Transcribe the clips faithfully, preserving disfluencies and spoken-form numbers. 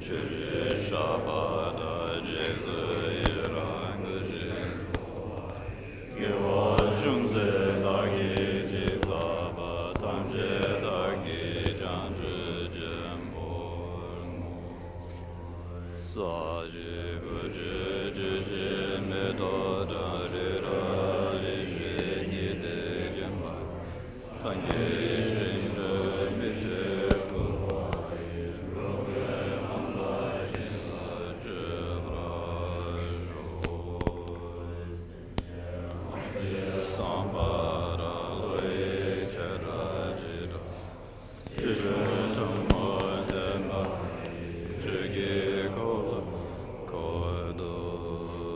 ཆོས་ཀྱི་ཞགས་པ་དང་རྗེས་སུ་ཡི་རང་ངུ་ཞིང་། དགེ་བ་ཅུང་ཟད་བདག་གིས་ཅི་བསགས་པ། ཐམས་ཅད་བདག་གིས་བྱང་ཆུབ་ཆེན་པོར་བསྔོ། ས་གཞི་བུ་ཆུ་ཆུ་ཤིང་མེ་ཏོག་དང་རི་རབ་རི་བཞིན་ཉི་ཟླས་བརྒྱན་པ། སངས་རྒྱས་ཞིང་དུ་མི་ཐེ་བ་ཡི་འགྲོ་བའི་ལམ་ལ་ཞིང་ལ་སྤྱོད་པར་ཤོག། སེམས་ཅན་ཐམས་ཅད་སངས་པ་ར་ལོ་ཡི་ཆ་ར་ཇི་ལྟར། ཕྱི་ཕྱིར་ཐུན་མོང་མཐུན་པ་ཡི། ཆོས་ཀྱི་འཁོར་ལོ་བསྐོར་དུ་གསོལ།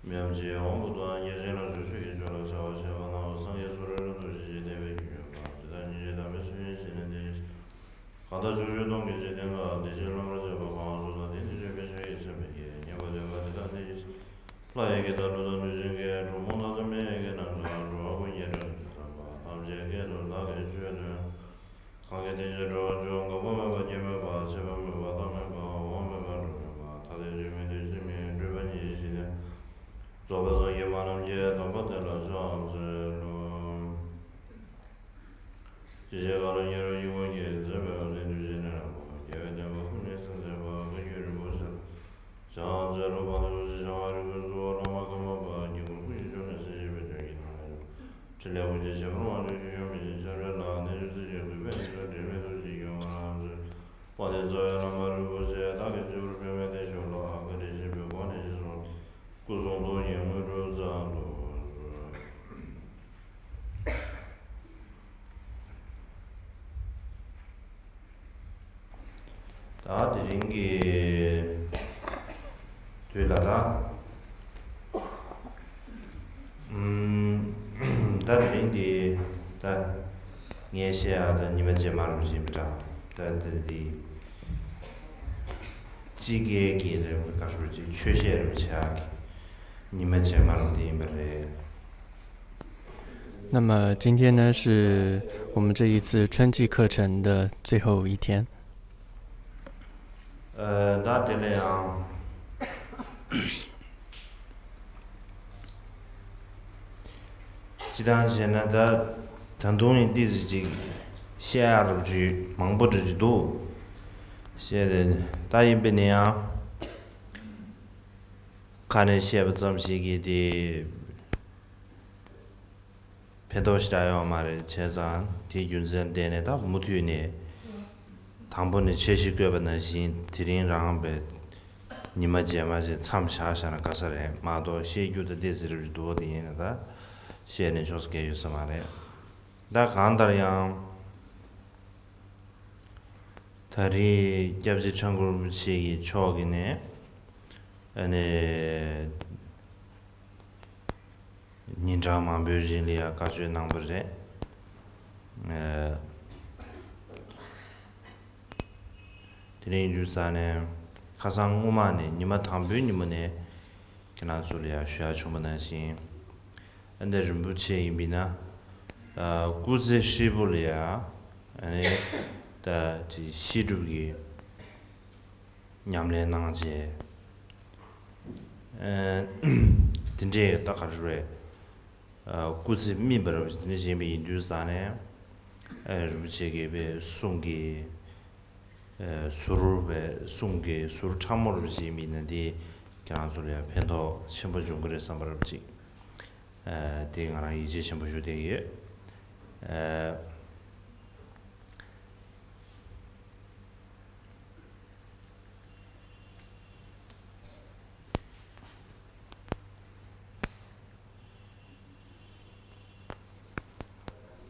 མཉམ་རྗེས་དབང་པོ་དང་རྒྱལ་ཆེན་ལ་བརྟུལ་ཞུགས་ཀྱི་ཆོས་ལ་བྱ་བ་བྱེད་པ་ནང་སངས་རྒྱས་སུ་རེ་རེ་ཐུགས་རྗེ་ཆེ་དེ་བས་ཀྱི་ཡོད་པ། དེ་དག་ཉིན་བྱེད་དམ་པའི་སུ་ཡིན་ཞེས་ནས་འདི་གང་དག་ཕྱོགས་བཅུའི་སྟོང་གི་འཇིག་རྟེན་ལ་བདེ་ཆེན་བླ་མར་བྱ་བ་གང་སུ་དག་དེ་ནི་སྤྱོད་པའི་ཆོས་ཀྱི་ཆེན་པོའི་ཉེས་པ་ལས་པ་དེ་དག་འདི་ཡིན། ལྷ་ཡི་སྐད་དང་ཀླུ་དང་གནོད་སྦྱིན་སྐད། གྲུལ་བུམ་དང་མི་ཡི་སྐད་རྣམས་ཀྱང་འགྲོ་བ་ཀུན་གྱི་སྒྲ་སྐད་དུ་བསམ་པ། ཐམས་ཅད་སྐད་དུ་བདག་གིས་ཆོས་བསྟན། གང་གིས་དེ་ཕྱིར་འགྲོ་བ་ཀུན། འགོག་པ་མེད་པ་སྐྱེ་མེད་པ། ཆད་པ་མེད་པ་བརྟགས་མེད་པ། འོང་བ་མེད་པ་འགྲོ་མེད་པ། ཐ་དད་དུས་མེད་དུས་གཅིག་མིན་འཁྲུལ་པ་ཉིད་ཀྱིས་ཞི་སྟེ། རྫོགས་པའི་སངས་རྒྱས་མ་རྣམས་ཀྱི་དམ་པ་དེ་ལ་ཕྱག་འཚལ་ལོ། ཇི་སྐད་ག་ལ་མཁྱེན་པའི་དབྱིངས་ཀྱིས་མཛད་པའི་ཨོ་རྒྱན་ཐུགས་རྗེ་ནས་རབ་དགའ་བ་རྒྱལ་བའི་བསྟན་པ་ཀུན་ནས་སེམས་བསྐྱེད་པ་བཀའ་བརྒྱུད་རིན་པོ་ཆེ་ལ་ཕྱག་འཚལ་ལོ། བར་དུ་ཞིང་ཁམས་རིགས་ཀུན་སུ་བླ་མ་ཀརྨ་པ་དཀྱིལ་འཁོར་ཀུན་གྱི་མཆོག་ནས་གསན་བཞེས་པའི་དོན་གྱི་ནང་ནས། ཕྲིན་ལས་ཀུན་གྱི་བྱེད་པོ་དབང་ཕྱུག་ཆོས་སྐྱོང་མི་ཡི་ཆབ་བྲལ་ལ་གནས་ཆུ་ཚོད་ཅིག་གུས་པས་ནི་ཚུལ་འདྲེས་མའི་ཐུགས་རྗེས་སྐྱོང་བར་མཛོད། དཔལ་ལྡན་རྩ་བའི་བླ་མ་རིན་པོ་ཆེ་བདག་གིས་སྤྱི་བོར་ཕེབས་མའི་བདེ་མཆོག་ལ་བཀའ་དྲིན་ཆེན་པོས་དགོངས་ནས་གཞི་བཟུང་སྟེ་སྐུ་གསུང་ཐུགས་ཀྱི་དངོས་གྲུབ་སྩལ་དུ་གསོལ། ད་དེ་རིང་གི་དུས་ལ་ད། ཨུམ། ད་དེ་རིང་འདི་ད་ངས་བཤད་ཡག་ད་ཉི་མ་རྗེས་མ་རུ་བཞིན་པ་འདྲ། ད་དེ་འདི་སྤྱི་སྐད་ཀྱི་རེད་པ། ག་རེ་ཅིག་ཆོས་བཤད་རུ་བྱེད་ཡག་གི་ཉི་མ་རྗེས་མ་རུ་འདི་ཡིན་པ་རེད། 那么今天呢，是我们这一次春季课程的最后一天。 ཨ། ད་དེ་ལ་ཡང་སྤྱིར་བཏང་བྱས་ན་ད་ད་དུང་ཡིན་ཏིས་ཅིག་བཤད་ཡག་རུ་ཅིག་མང་པོ་རུ་ཅིག་འདུག་བཤད་དེ། ད་ཡིན་པས་ན་ཡང་ཁ་ནས་བཤད་པ་ཙམ་ཞིག་གིས་དེ་ཕན་ཐོགས་ཞེ་དྲག་ཡོད་མ་རེད། བྱས་ཙང་དེའི་རྒྱུ་མཚན་བརྟེན་ནས་ད་མུ་མཐུད་ནས་དང་པོ་ནས་འཆར་གཞི་བཀོད་པ་ནང་བཞིན་དེ་རིང་རང་བའི་ཉི་མ་རྗེས་མ་ཞིག་མཚམས་བཞག་བཞག་ན་དགའ་ས་རེད་མ་གཏོགས། བཤད་རྒྱུ་ད་ལྟའི་ཟེར་རབས་ཀྱི་འདུག་བ། དེ་ཡིན་ན་ད་བཤད་ནས་ཆོག་ས་གལ་ཡོད་ས་མ་རེད། ད་གང་ལྟར་ཡང་ད་རེས་སྐྱབས་རྗེ་ཁྲ་འགུ་རིན་པོ་ཆེ་ཡི་མཆོག་གིས་ནས་ཨ་ནི། ཉིན་གྲངས་མང་པོའི་རིང་ལ་ཡང་བཀའ་ཆོས་གནང་བ་རེད། ཨ། དེ་ནས་ཡིན་དུས་ཙང་ནས་ཁ་སང་སྔོན་མ་ནས་ཉི་མ་དང་པོའི་ཉིན་མོ་ནས་ཁྱེད་རང་ཚོ་ལ་ཡང་ཞུ་ཡག་བྱུང་བ་ནང་བཞིན། ཨ་ནི་རིན་པོ་ཆེ་ཡིན་པས་ན། ཨ། སྐུ་ཚེ་ཧྲིལ་པོ་ལ་ཡང་ཨ་ནི་ད་ཅིག་བཤད་སྒྲུབ་ཀྱི་ཉམས་ལེན་གནང་བྱས། ཨ། དེ་འདྲའི་ད་ག་རེ་རེད། ཨ། སྐུ་ཚེ་སྨིན་པ་རབ་དེ་འདྲ་བཞིན་པ་ཡིན་དུས་ཙང་ནས། ཨ། རིན་པོ་ཆེ་གིས་པའི་གསུང་གི། ཨ། ཟུར་པའི་གསུང་གི་ཟུར་ཕྲ་མོ་རབ་བཞིན་པ་ཡིན་ན་དེ་ཁྱེད་རང་ཚོ་ལ་ཡང་ཕན་ཐོགས་ཆེན་པོ་འབྱུང་གི་རེད་བསམ་པ་རབ་ཅིག་ཨ། དེ་ང་རང་ཡིད་ཆེས་ཆེན་པོ་ཞུ་བསྡད་ཡོད། ཨ།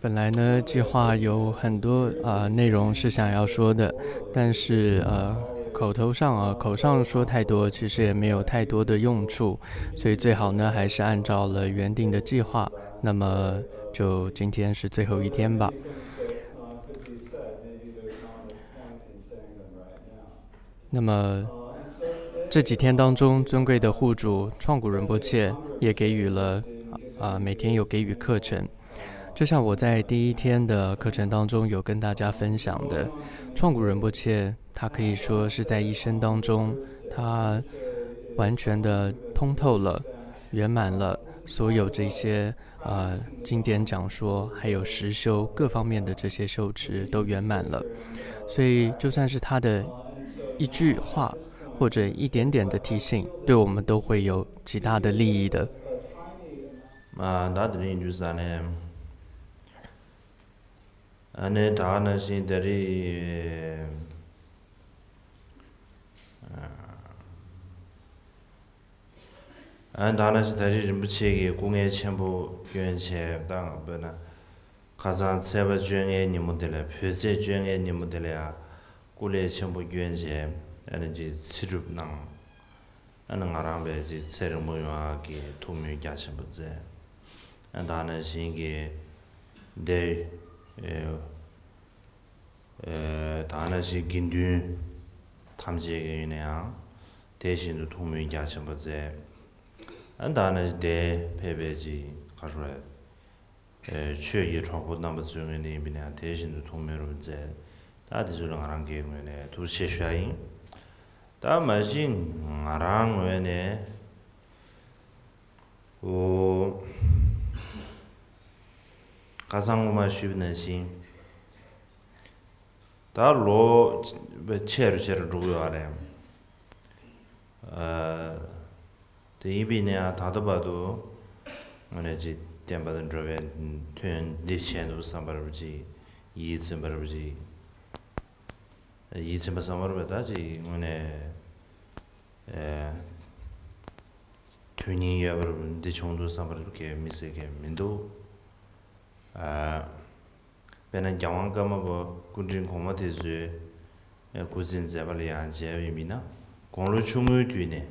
本来呢，计划有很多呃内容是想要说的，但是呃，口头上啊，口上说太多，其实也没有太多的用处，所以最好呢，还是按照了原定的计划。那么就今天是最后一天吧。那么这几天当中，尊贵的护主创古仁波切也给予了，啊、每天有给予课程。就像我在第一天的课程当中有跟大家分享的，创古仁波切他可以说是在一生当中，他完全的通透了，圆满了所有这些呃经典讲说，还有实修各方面的这些修持都圆满了。所以就算是他的一句话或者一点点的提醒，对我们都会有极大的利益的。 ཨ་ད་དེ་རིང་འདུག་ས་ནས། ཨ་ནི་ད་ག་ནང་བཞིན་ད་རེས། ཨ་ད་ག་ནང་བཞིན་ད་རེས་རིན་པོ་ཆེ་གིས་སྐུ་ངལ་ཆེན་པོ་བསྐྱོན་བྱས་ད་དཔེར་ན། ཁ་སང་ཚེས་པ་བཅོ་ལྔའི་ཉིན་མོ་དེ་ལ་བོད་ཚེས་བཅོ་ལྔའི་ཉིན་མོ་དེ་ལ་ཡང་སྐུ་ལས་ཆེན་པོ་བསྐྱོན་བྱས་ཨ་ནི་ཅིག་ཚེ་སྒྲུབ་གནང་། ཨ་ནི་ང་རང་བས་ཅིག་ཚེ་རིང་པོ་ཡོང་ཡག་གི་ཐུགས་སྨོན་རྒྱ་ཆེན་པོ་མཛད། ཨ་ད་ག་ནང་བཞིན་གྱི་འདིར་ཨེ་ཨེ་ད་ག་ནང་བཞིན་དགེ་འདུན་ཐམས་ཅད་ཀྱི་ངོས་ནས་ཡང་དེ་བཞིན་དུ་ཐུགས་སྨོན་རྒྱ་ཆེན་པོ་མཛད། ཨ་ད་ག་ནང་བཞིན་དེར་ཕེབས་པའི་ཅིག་ག་རེ་ཟེར། ཆོས་ཀྱི་གྲོགས་པོ་རྣམ་པ་ཚོའི་ངོས་ནས་ཡིན་པ་ན་ཡང་དེ་བཞིན་དུ་ཐུགས་སྨོན་རུ་མཛད། ད་དེ་ཚོ་ལ་ང་རང་གི་ངོས་ནས་ཐུགས་རྗེ་ཆེ་ཞུ་ཡ་ཡིན། ད་མ་གཞི་ང་རང་ངོས་ནས་འོ་ཁ་སང་སྔོན་མ་ཞུས་པ་ནང་བཞིན་ད་ལོ་ཆེ་རུ་ཆེ་རུ་འགྲོ་གི་ཡོད་རེད། ཨ། དེ་ཡིན་པས་ན་ད་ལྟ་བར་དུ་ང་རང་ཅིག་བསྟན་པ་དང་འགྲོ་བའི་དོན་འདི་བྱས་འདུག་བསམ་པ་རེད་པ་ཅིག་ཡིད་ཚིམ་པ་རེད་པ་ཅིག་ཡིད་ཚིམ་པ་བསམ་པ་རེད་པ་ད་ཅིག་དངོས་གནས་ཨེ་དོན་སྙིང་ཡོད་པ་རེད་པ་འདི་བྱུང་འདུག་བསམ་པ་རེད་པ་གལ་མི་སྲིད་གལ་མི་འདུག་ཨ། དཔེར་ན་རྒྱལ་དབང་ཀརྨ་པ་སྐུ་ཕྲེང་གོང་མ་དེ་ཚོའི་སྐུ་ཚེ་མཛད་པ་ལ་ཡང་མཇལ་བ་ཡིན་ན་དགུང་ལོ་ཆུང་ངུའི་དུས་ནས་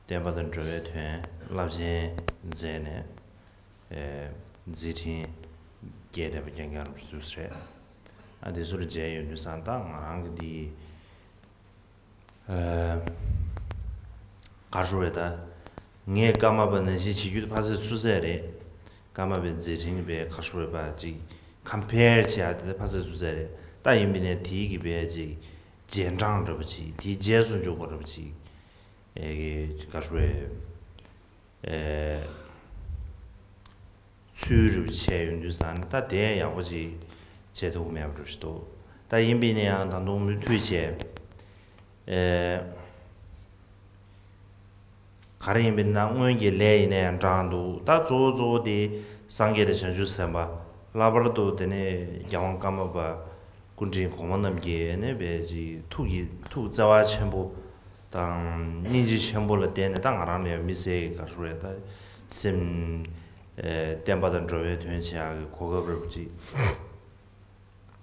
བསྟན་པ་དང་འགྲོ་བའི་དོན་རླབས་ཆེན་མཛད་ནས་མཛད་འཕྲིན་རྒྱས་བསྡད་པ་རྐྱང་རྐྱང་རེད་ཟེར། ཨ་དེ་ཚོ་ལ་མཇལ་ཡོང་དུས་ཙང་ད་ང་རང་གི་འདི། ཨ། ག་རེ་ཟེར་ད། ངས་ཀརྨ་པ་ནང་བཞིན་བྱེད་རྒྱུ་དེ་ཕ་སེ་སུ་ཟེར་རེད། ཀརྨ་པའི་མཛད་འཕྲིན་པའི་ག་རེ་ཟེར་ཅིག་ཀམ་པེར་བྱེད་ཡ་དེ་ཕ་སེ་སུ་ཟེར་རེད། ད་ཡིན་པས་ན་དེའི་གི་པའི་ཅིག་རྗེས་འབྲང་འདྲ་པོ་ཅིག་དེའི་རྗེས་སུ་འཇུག་པ་འདྲ་པོ་ཅིག་ཨེ་གི་ག་རེ་ཟེར། ཨེ། ཚུལ་རིག་པ་བྱས་ཡོང་དུས་ཙང་ནི་ད་དེ་ཡག་པོ་ཅིག་བྱེད་ཐུབ་མེད་པ་རེད་འདུག་ད་ཡིན་པས་ན་ཡང་ད་དུང་མུ་མཐུད་བྱས། ཨེ། ག་རེ་ཡིན་པས་ན་སྔོན་གྱི་ལས་ཡིན་ན་ཡང་དྲག་འདུག་ད་གཙོ་བོ་གཙོ་བོ་དེ་སངས་རྒྱས་དང་བྱང་ཆུབ་སེམས་དཔའ་ལྷག་པར་དུ་དེ་ནས་རྒྱལ་དབང་ཀརྨ་པ་སྐུ་ཕྲེང་གོང་མ་རྣམས་ཀྱིས་ནི་བས་ཅིག་ཐུགས་ཀྱི་ཐུགས་བརྩེ་བ་ཆེན་པོ་དང་སྙིང་རྗེ་ཆེན་པོ་ལ་བརྟེན་ནས་ད་ང་རང་ལ་ཡང་མི་ཟེར་ག་ཟེར་ད་སེམས་ཨེ་བསྟན་པ་དང་འགྲོ་བའི་དོན་བྱེད་ཡག་གི་གོ་སྐབས་རབ་ཅིག་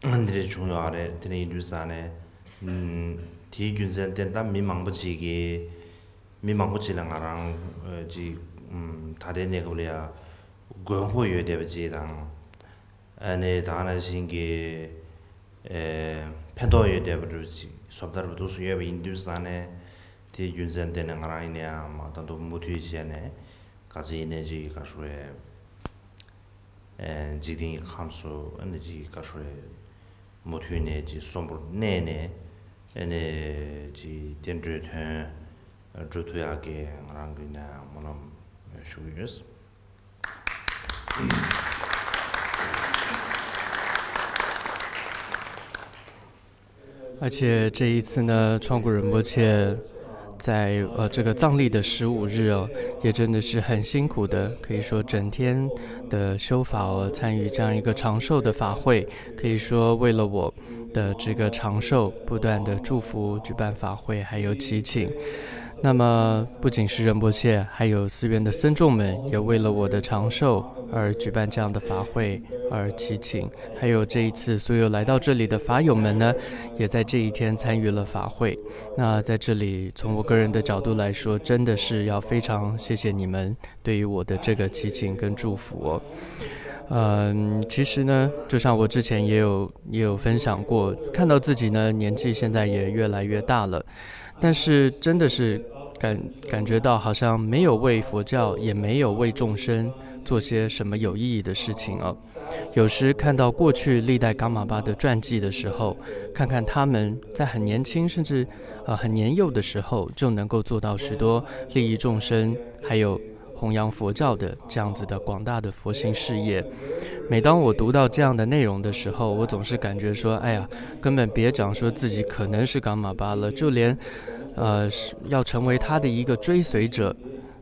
འདི་འདྲ་བྱུང་ཡོད་རེད། དེ་འདྲ་ཡིན་དུས་ཙང་ནས་དེའི་རྒྱུ་མཚན་བརྟེན་ད་མི་མང་པོ་ཅིག་གིས་མི་མང་པོ་ཅིག་ལ་ང་རང་ཅིག་ད་ལྟའི་གནས་སྐབས་ལ་ཡང་དགོས་མཁོ་ཡོད་བསྡད་པ་ཅིག་དང་། ཨ་ནི་ད་ག་ནང་བཞིན་གྱི་ཨེ་ཕན་ཐོགས་ཡོད་བསྡད་པ་རུ་ཅིག་བཟོ་ལྟ་རུ་འདུག་སུ་ཡོད་པ་ཡིན་དུས་ཙང་ནས་དེའི་རྒྱུ་མཚན་བརྟེན་ནས་ང་རང་ཡིན་ན་ཡང་མ་ད་དུང་མུ་མཐུད་བྱས་ནས་ག་ཚོད་ཡིན་ནའི་ཅིག་ག་ཟེར་ཨེ་འཇིག་རྟེན་གྱི་ཁམས་སུ་ཨ་ནི་ཅིག་ག་ཟེར་མུ་མཐུད་ནས་ཅིག་གསོན་པོར་གནས་ནས་ཨ་ནི་ཅིག་བསྟན་འགྲོའི་དོན་སྒྲུབ་ཐུབ་ཡག་གི་ང་རང་གི་ཡིན་ན་ཡང་སྨོན་ལམ་ཞུ་གི་ཡོད། 而且这一次呢，创古仁波切在呃这个藏历的十五日哦，也真的是很辛苦的，可以说整天的修法哦，参与这样一个长寿的法会，可以说为了我的这个长寿不断的祝福，举办法会，还有祈请。那么，不仅是仁波切，还有寺院的僧众们也为了我的长寿而举办这样的法会而祈请，还有这一次所有来到这里的法友们呢，也在这一天参与了法会。那在这里，从我个人的角度来说，真的是要非常谢谢你们对于我的这个祈请跟祝福哦。嗯，其实呢，就像我之前也有也有分享过，看到自己呢年纪现在也越来越大了，但是真的是感感觉到好像没有为佛教，也没有为众生做些什么有意义的事情啊。有时看到过去历代噶玛巴的传记的时候，看看他们在很年轻，甚至呃很年幼的时候就能够做到许多利益众生，还有弘扬佛教的这样子的广大的佛心事业。每当我读到这样的内容的时候，我总是感觉说，哎呀，根本别讲说自己可能是噶玛巴了，就连，呃，要成为他的一个追随者，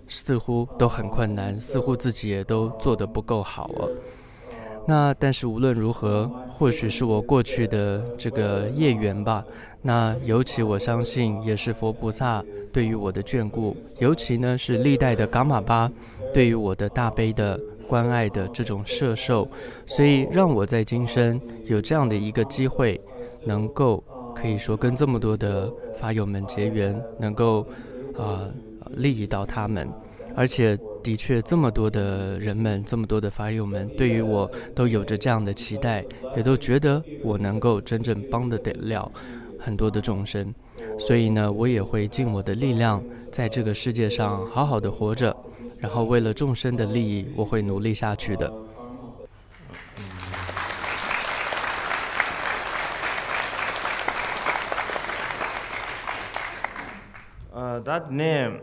似乎都很困难，似乎自己也都做得不够好哦。那但是无论如何，或许是我过去的这个业缘吧。那尤其我相信，也是佛菩萨对于我的眷顾，尤其呢是历代的噶玛巴对于我的大悲的关爱的这种摄受，所以让我在今生有这样的一个机会，能够可以说跟这么多的法友们结缘，能够啊、呃利益到他们。而且的确，这么多的人们，这么多的法友们，对于我都有着这样的期待，也都觉得我能够真正帮得了很多的众生。所以呢，我也会尽我的力量，在这个世界上好好的活着，然后为了众生的利益，我会努力下去的。ད་ནས།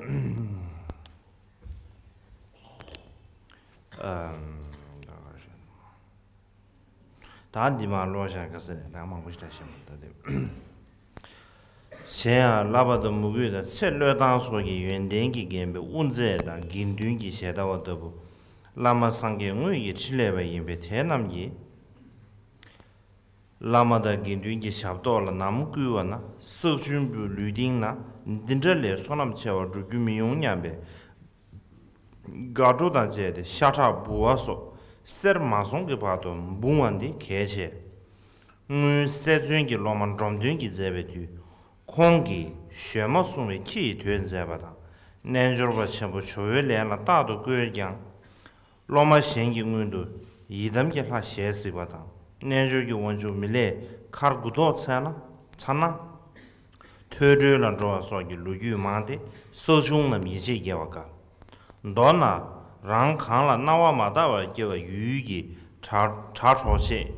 ད་འདི་མ་ལོ་ཞག་ག་ཟེར་ནས་ད་མང་པོ་ཞིག་ད་བཤད་མ་ད་དེ། གཞན་ཡང་བསླབ་པ་དང་མོས་གུས་དང་ཚེ་བློས་བཏང་སོགས་ཀྱི་ཡོན་ཏན་གྱིས་བརྒྱན་པའི་དབུ་མཛད་དང་དགེ་འདུན་གྱི་ཞལ་ལྟ་བ་ལྟ་བུ། བླ་མ་སངས་རྒྱས་དངོས་ཀྱི་ཕྲིན་ལས་པ་ཡིན་པས། དེ་རྣམས་ཀྱིས་བླ་མ་དང་དགེ་འདུན་གྱི་ཞབས་ཏོག་ལ་ནམ་བསྐུལ་བ་ན། བསགས་སྦྱོང་བུའི་ལུས་སྟེང་ན་འདི་འདྲ་ལས་བསོད་ནམས་ཆེ་བ་འགྲུབ་རྒྱུ་མི་ཡོང་སྙམ་པའི་དགའ་སྤྲོ་དང་བཅས་ཏེ་ཤ་ཁྲག་འབུལ་བ་སོགས་གསེར་མ་ཟུང་གི་བར་དུ་འབུང་བ་འདི་གལ་ཆེ། སྔོན་སེ་བཙུན་གྱི་སློབ་མ་འབྲོམ་སྟོན་གྱིས་མཛད་པའི་དུས། ཁོང་གིས་ཞོལ་མ་བསྲུང་བའི་ཁྱི་ཡི་དོད་མཛད་པ་དང་། རྣལ་འབྱོར་པ་ཆེན་པོ་ཇོ་བོའི་ལན་ལ་རྟག་ཏུ་བཀོལ་ཀྱང་། སློབ་མ་གཞན་གྱི་སྔོན་དུ་ཡི་དམ་གྱི་ལྷ་ཞལ་གཟིགས་པ་དང་། རྣལ་འབྱོར་གྱི་དབང་ཕྱུག་མི་ལས་མཁར་དགུ་ཐོག་འཚལ་ན་འཚལ་ན། ཐོས་གྲོལ་ལ་འགྲོ་བ་སོགས་ཀྱི་ལོ་རྒྱུས་མང་སྟེ། བསགས་སྦྱོང་རྣམས་ཡིད་ཆེས་དགེ་བ་དཀའ། མདོར་ན། རང་གང་ལ་སྣང་བ་མ་དག་པར་སྐྱེ་བ་ཡུལ་གྱི་དྲ་དྲ་གྲོགས་བྱེད།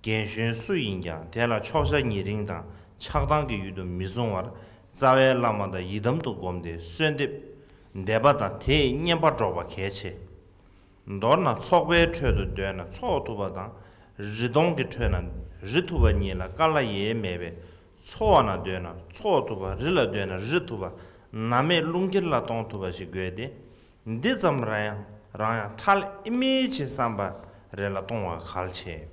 རྒན་གཞོན་སུ་ཡིན་ཀྱང་དེ་ལ་ཕྱོགས་ཆ་ཉེ་རིང་དང་ཆགས་སྡང་གི་ཡུལ་དུ་མི་བཟུང་བར། རྩ་བའི་བླ་མ་དང་ཡི་དམ་དུ་བསྒོམས་ཏེ་གསོལ་འདེབས་འདེབས་པ་དང་དེས་བསྙེན་པ་སྒྲོག་པ་གལ་ཆེ། མདོར་ན་ཚོགས་པའི་ཁྲོད་དུ་སྡོད་ན་ཚོགས་ཐུབ་པ་དང་། རི་དོང་གི་ཁྲོད་ན་རི་ཐུབ་པ་གཉིས་ལ་དཀའ་ལས་ཡེ་མེད་པས། ཚོགས་ན་སྡོད་ན་ཚོགས་ཐུབ་པ། རི་ལ་སྡོད་ན་རི་ཐུབ་པ། ནམ་མེད་རླུང་ཁྱེར་ལ་གཏོང་ཐུབ་པ་ཞིག་དགོས་ཏེ། འདི་ཙམ་རང་ཡང་རང་ཡང་ཐལ་ཨི་མེད་ཅེས་བསམ་པ་རེ་ལ་གཏོང་བ་གལ་ཆེ།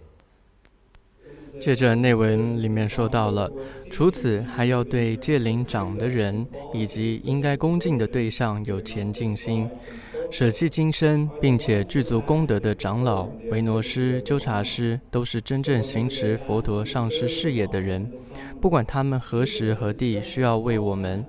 接着内文里面说到了，除此还要对戒龄长的人以及应该恭敬的对象有虔敬心，舍弃今生并且具足功德的长老、维挪师、纠察师，都是真正行持佛陀上师事业的人。不管他们何时何地需要为我们，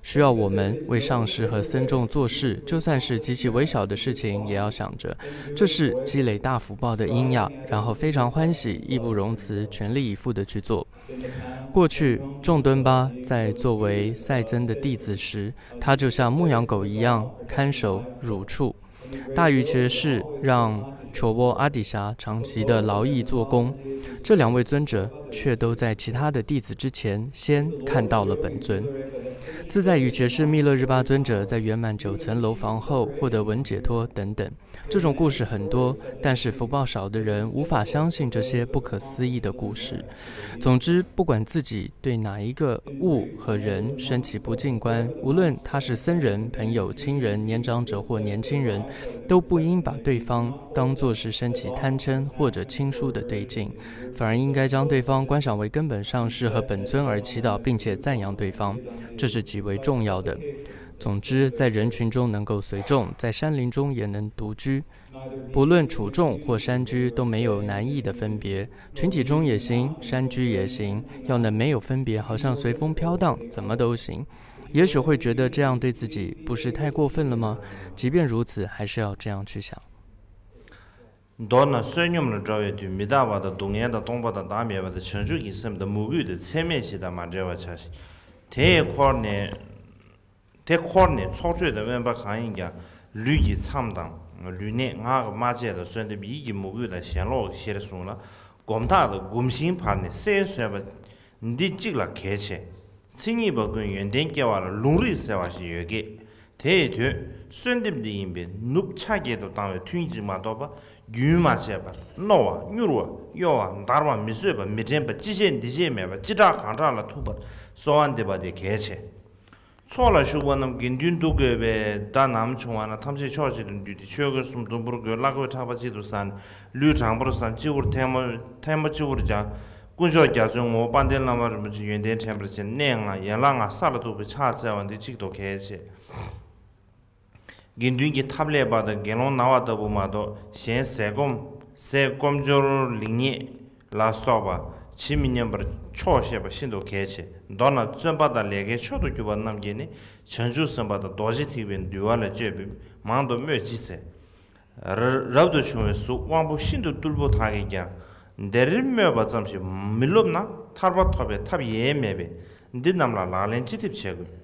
需要我们为上师和僧众做事，就算是极其微小的事情，也要想着这是积累大福报的因呀，然后非常欢喜，义不容辞，全力以赴的去做。过去众敦巴在作为赛增的弟子时，他就像牧羊狗一样看守乳畜。大愚觉寺让卓窝阿底峡长期的劳役做工，这两位尊者却都在其他的弟子之前先看到了本尊。自在愚觉寺密勒日巴尊者在圆满九层楼房后获得闻解脱等等，这种故事很多，但是福报少的人无法相信这些不可思议的故事。总之，不管自己对哪一个物和人升起不净观，无论他是僧人、朋友、亲人、年长者或年轻人，都不应把对方当作是升起贪嗔或者轻疏的对境，反而应该将对方观赏为根本上师和本尊而祈祷，并且赞扬对方，这是极为重要的。总之，在人群中能够随众，在山林中也能独居。不论处众或山居，都没有难易的分别，群体中也行，山居也行，要能没有分别，好像随风飘荡，怎么都行。也许会觉得这样对自己不是太过分了吗？即便如此，还是要这样去想。 མདོར་ན་བསོད་སྙོམས་ལ་འགྲོ་བའི་དུས་མི་རྟག་པ་དང་སྡུག་བསྔལ་དང་སྟོང་པ་དང་བདག་མེད་པ་དང་བྱང་ཆུབ་ཀྱི་སེམས་དང་མོས་གུས་དང་ཚད་མེད་བཞི་དང་མ་བྲལ་བར་བྱ་ཞིང་། དེས་འཁོར་ནས་དེ་འཁོར་ནས་ཚོགས་སྤྱོད་དང་དབེན་པ་གང་ཡིན་ཀྱང་ལུས་ཀྱི་མཚམས་དང་ལུས་གནད་ངག་གི་སྨྲ་བཅད་དང་གསོལ་འདེབས་ཡིད་ཀྱི་མོས་གུས་དང་ཞེན་ལོག་གི་ཤེར་གསུངས་ལ། སྒོམ་ཐག་དང་སྒོམ་ཞིང་བར་ནས་གསལ་བཟོད་པ་འདི་གཅིག་ལ་གལ་ཆེ། མཚན་ཉིད་པ་ཀུན་ཡོན་ཏན་སྐྱེ་བ་ལ་ལུང་རིགས་ཟེར་བ་ཞིག་ཡོད་སྐད། དེ་ཡི་དོན་གསོལ་འདེབས་འདི་ཡིན་པས། ནུབ་ཆ་བརྒྱད་དུ་བཏང་བའི་ཐུན་གཅིག་མ་གཏོགས་པ་རྒྱུན་མ་ཆད་པར་རྣོ་བ་མྱུར་བ་གཡོ་བ་འདར་བ་མི་བཟོད་པ་མི་དྲན་པ་ཅི་བྱེད་འདི་བྱེད་མེད་པར་ཅི་དྲག་གང་དྲག་ལ་ཐུག་པར་གསོལ་བ་འདེབས་པ་དེ་གལ་ཆེ། ཚོགས་ལ་ཞུགས་པ་རྣམས་དགེ་འདུན་འདུ་དགོས་པས། ད་ནམ་བྱུང་བ་ན་ཐམས་ཅད་ཕྱོགས་གཅིག་ཏུ་འདུས་ཏེ་ཆོས་གོས་གསུམ་དུམ་བུར་བགོས། བླ་གོས་ཕྲག་པ་གཅིག་ཏུ་བསྲན། ལུས་དྲང་པོར་བསྲང་། སྤྱི་བོར་ཐལ་མོ་ཐལ་མོ་སྤྱི་བོར་སྦྱར། དཀོན་མཆོག་རྒྱ་མཚོའི་ངོ་བོ་དཔལ་ལྡན་བླ་མ་རིན་པོ་ཆེ་ཡོན་ཏན་དྲན་པར་བྱས། གནས་ལྔ་ཡན་ལག་ལྔ་ས་ལ་གཏུགས་པའི་ཕྱག་འཚལ་བ་འདི་གཅིག་ཏུ་གལ་ཆེ། དགེ་འདུན་གྱི་ཐབས་ལེགས་པ་དང་དགེ་སློང་ན་བ་ལྟ་བུ་མ་གཏོགས་གཞན་ཟས་སྐོམ་ཟས་སྐོམ་སྦྱོར་ལེགས་ཉེས་ལ་སོགས་པ་ཇི་མི་སྙམ་པར་ཆོག་ཤེས་པ་ཤིན་ཏུ་གལ་ཆེ། མདོར་ན་བརྩོན་པ་དང་ལས་ཀའི་མཆོག་ཏུ་གྱུར་པ་རྣམས་ཀྱིས་ནི་བྱང་ཆུབ་སེམས་དཔའ་དང་རྡོ་རྗེ་ཐེག་པའི་འདུལ་བ་ལ་སྤྱོད་པའི་མང་དུ་སྨོས་ཅི་འཚལ། རབ་ཏུ་བྱུང་བའི་གཟུགས་དབང་པོ་ཤིན་ཏུ་རྟུལ་པོ་དག་གིས་ཀྱང་འདིར་སྨོས་པ་ཙམ་ཞིག་མི་སློབ་ན་ཐར་པ་ཐོབ་པའི་ཐབས་ཡེ་མེད་པས། འདི་རྣམས་ལ་ལག་ལེན་ཅི་ཐུབ་བྱེད་དགོས།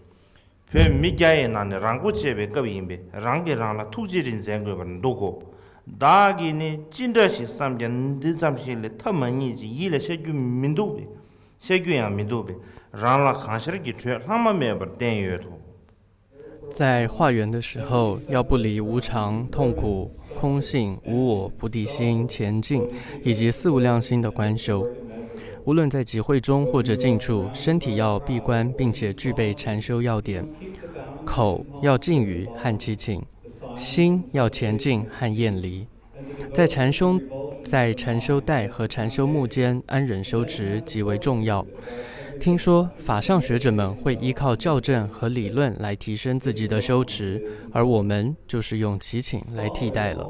བོད་མི་རྒྱ་ཡི་ནང་ནས་རང་མགོ་བཅད་པའི་སྐབས་ཡིན་པས་རང་གིས་རང་ལ་ཐུགས་རྗེ་རེ་མཛད་དགོས་པར་འདུག་གོ། བདག་གིས་ནི་ཅི་འདྲ་ཞིག་བསམ་ཀྱང་འདི་ཙམ་ཞིག་ལས་ཐབས་མ་ངེས་ཅིང་ཡིད་ལ་ཤར་རྒྱུ་མི་འདུག་པས། ཤར་རྒྱུ་ཡང་མི་འདུག་པས། རང་ལ་གང་ཤར་གྱི་དྲོད་ལྷག་མ་མེད་པར་བསྟན་ཡོད་དོ། 在化缘的时候，要不离无常、痛苦、空性、无我、菩提心、前进，以及四无量心的观修。无论在集会中或者近处，身体要闭关，并且具备禅修要点：口要禁语和祈请，心要前进和厌离。在禅修在禅修带和禅修幕间安忍修持极为重要。听说法相学者们会依靠校正和理论来提升自己的修持，而我们就是用祈请来替代了。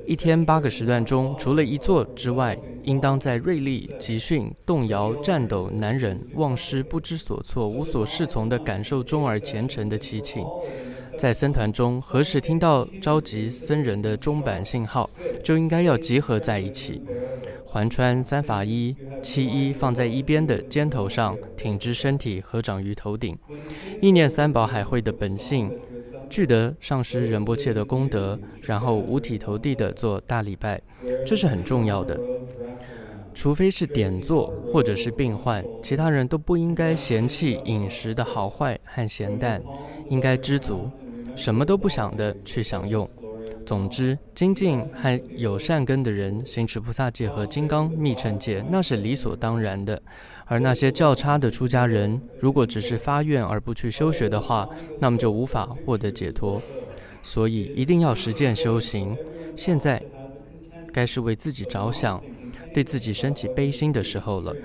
一天八个时段中，除了一坐之外，应当在锐利、集训、动摇、颤抖、难忍、忘失、不知所措、无所适从的感受中而虔诚的祈请。在僧团中，何时听到召集僧人的钟板信号，就应该要集合在一起，环穿三法衣，七衣放在一边的肩头上，挺直身体，合掌于头顶，意念三宝海会的本性，具得上师仁波切的功德，然后五体投地的做大礼拜，这是很重要的。除非是点坐或者是病患，其他人都不应该嫌弃饮食的好坏和咸淡，应该知足，什么都不想的去享用。总之，精进和有善根的人行持菩萨戒和金刚密乘戒，那是理所当然的。而那些较差的出家人，如果只是发愿而不去修学的话，那么就无法获得解脱。所以一定要实践修行。现在该是为自己着想，对自己升起悲心的时候了。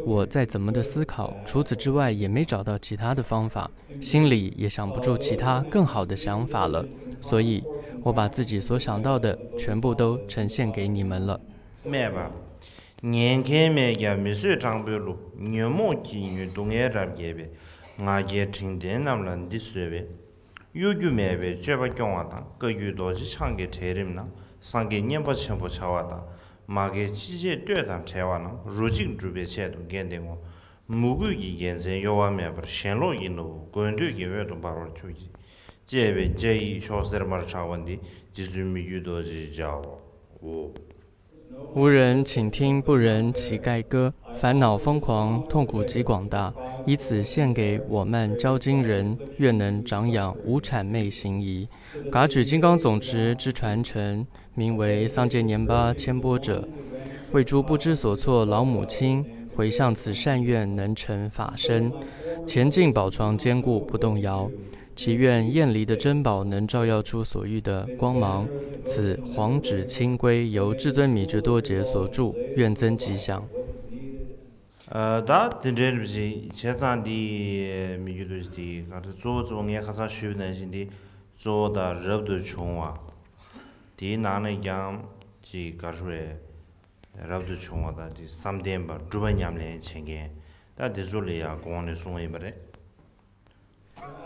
我再怎么的思考，除此之外也没找到其他的方法，心里也想不出其他更好的想法了。所以，我把自己所想到的全部都呈现给你们了。 སྨྲས་པ། ཉན་མཁན་མེད་ཀྱང་མི་བཟོད་དྲང་པོའི་བློ། ཉོན་མོངས་ཀྱིས་ཉོན་སྡུག་བསྔལ་རབ་བསྐྱེད་པའི། ང་རྒྱལ་དྲིན་ལྡན་རྣམས་ལ་འདི་གསོལ་བས། གཡོ་སྒྱུ་མེད་པའི་སྤྱོད་པ་སྐྱོང་བ་དང་། བཀའ་བརྒྱུད་རྡོ་རྗེ་འཆང་གི་གྲལ་རིམ་ན། སངས་རྒྱས་མཉན་པ་ཆེན་པོ་བྱ་བ་དང་། མ་རྒན་ཅི་བྱེད་བསྟོད་དང་བྲལ་བ་རྣམས། རོ་གཅིག་སྒྲུབ་པའི་ཆེད་དུ་འགན་འདེང་ངོ་། མོས་གུས་ཀྱི་རྒྱལ་མཚན་གཡོ་བ་མེད་པར། ཞེན་ལོག་གི་ནོར་བུ་དགོས་འདོད་ཀྱི་འོད་དུ་འབར་བར་གྱུར་ཅིག་ཅེས་པའི་རྒྱ་ཡིག་ཕྱོགས་སེར་དམར་ཕྲ་བ་འདི་རྗེ་བཙུན་མི་བསྐྱོད་རྡོ་རྗེས་སྦྱར་བའོ། 无人倾听，不忍乞丐歌，烦恼疯狂，痛苦极广大，以此献给我慢教经人，愿能长养无谄媚行仪。噶举金刚总持之传承，名为桑杰年巴千波者，为诸不知所措老母亲回向此善愿，能成法身，前进宝床坚固不动摇。 祈愿厌离的珍宝能照耀出所欲的光芒。此黄纸清规由至尊米觉多杰所著，愿增吉祥。ཨ། ད་དེ་འདྲའི་རིགས་ཅིག་བྱས་ཙང་འདི་མི་རྒྱུད་དུ་འདི་ག་རེ་གཙོ་བོ་གཙོ་བོ་ངས་ཁ་སང་ཞུས་པ་ནང་བཞིན་འདི་གཙོ་བོ་དང་རབ་ཏུ་བྱུང་བ། དེའི་ནང་ནས་ཀྱང་ཅིག་ག་རེ་རེད། རབ་ཏུ་བྱུང་བ་དང་ཅིག་བསམ་གཏན་པ་སྒྲུབ་པ་ཉམས་ལེན་བྱེད་མཁན། ད་འདི་ཚོ་ལ་ཡང་གོང་ནས་གསུངས་ཡིན་པ་རེད།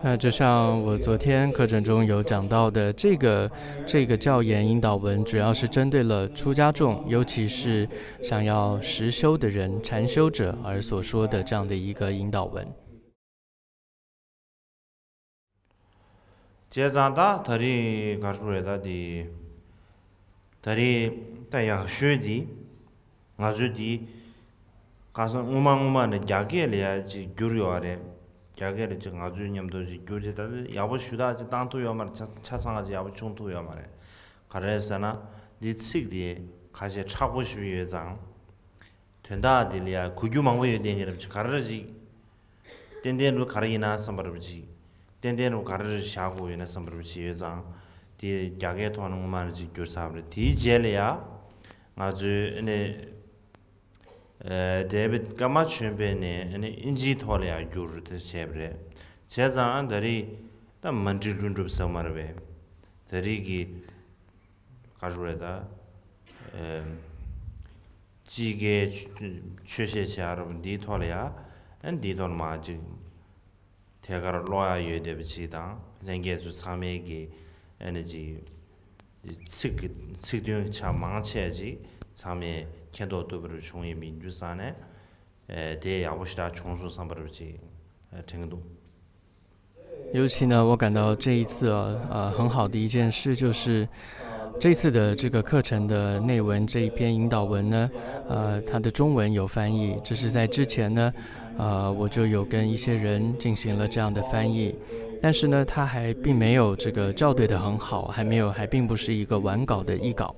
那就像我昨天课程中有讲到的，这个这个教研引导文，主要是针对了出家众，尤其是想要实修的人、禅修者而所说的这样的一个引导文。 བྱས་ཙང་ད་ད་རིང་ག་རེ་རེད། ད་དེ་ད་རིང་ད་ཡག་ཤོས་དེ་ང་ཚོའི་དེ་ཁ་སང་སྔོན་མ་སྔོན་མ་ནས་རྒྱ་སྐད་ལ་ཡ་ཅིག་བསྒྱུར་ཡོད་རེད། རྒྱ་སྐད་ལ་ཅིག་ང་ཚོའི་མཉམ་དུ་ཅིག་བསྒྱུར་ཅིག་ད་ཡག་པོ་ཞེ་དྲག་ཅིག་བཏང་ཐུབ་ཡོད་མ་རེད། ཆ་ཆ་ཚང་ང་ཅིག་ཡག་པོ་བྱུང་ཐུབ་ཡོད་མ་རེད། ག་རེ་ཟེར་ན་འདི་ཚིག་དེ་ཁ་ཤས་མཁྲེགས་པོ་ཞིག་ཡོད་ཙང་། དོན་དག་དེ་ལ་ཡ་གོ་རྒྱུ་མང་པོ་ཡོད་དེ་ངེས་རབས་ཅིག་ག་རེ་ཅིག་ཏན་ཏན་རུ་ག་རེ་ཡིན་ན་བསམ་པ་རུ་ཅིག་ཏན་ཏན་རུ་ག་རེ་རུ་བཞག་དགོས་ཡོད་ན་བསམ་པ་རུ་ཅིག་ཡོད་ཙང་། དེ་རྒྱ་སྐད་ཐོག་ནས་སྔོན་མ་རུ་ཅིག་བསྒྱུར་ཚར་བ་རེད། དེའི་རྗེས་ལ་ཡ་ང་ཚོའི་ཨ་ནི་ཨ་ཌེ་བིད་ཀརྨ་ཆོས་འཕེལ་ནས་ཨ་ནི་ཨིན་ཇིའི་ཐོག་ལ་ཡ་བསྒྱུར་དེ་བྱས་པ་རེད། བྱས་ཙང་ཨ་ད་རེས་ད་མཎྜལ་ལྷུན་གྲུབ་ཟེར་མ་རེད་པས། ད་རེས་ཀྱི་ག་རེ་རེད་ད། ཨེམ། དཔྱིད་ཀའི་ཆོས་བཤད་བྱ་རབས་འདིའི་ཐོག་ལ་ཡ། ཨ་འདིའི་ཐོག་ལ་མ་ཅིག་ཐད་ཀར་ཀློག་ཡ་ཡོད་བསྡད་པ་ཅིག་དང་ལྷན་རྒྱས་ཚོ་ཚང་མས་ཀྱི་ཨ་ནི་ཅིག་ཚིག་གི་ཚིག་དོན་ཆ་མང་ཆེ་ཅིག་ཚང་མས་མཁྱེན་རྟོགས་ཐུབ་པ་རུ་བྱུང་ཡིན་པའི་འདུག་བསམ་ནས། ཨེ་དེ་ཡག་པོ་ཞེ་དྲག་བྱུང་སོང་བསམ་པ་རུ་ཅིག་ཨེ་དྲན་གྱི་འདུག 尤其呢，我感到这一次啊，呃，很好的一件事就是，这次的这个课程的内文这一篇引导文呢，呃，它的中文有翻译。这是在之前呢，呃，我就有跟一些人进行了这样的翻译，但是呢，它还并没有这个校对的很好，还没有，还并不是一个完稿的译稿。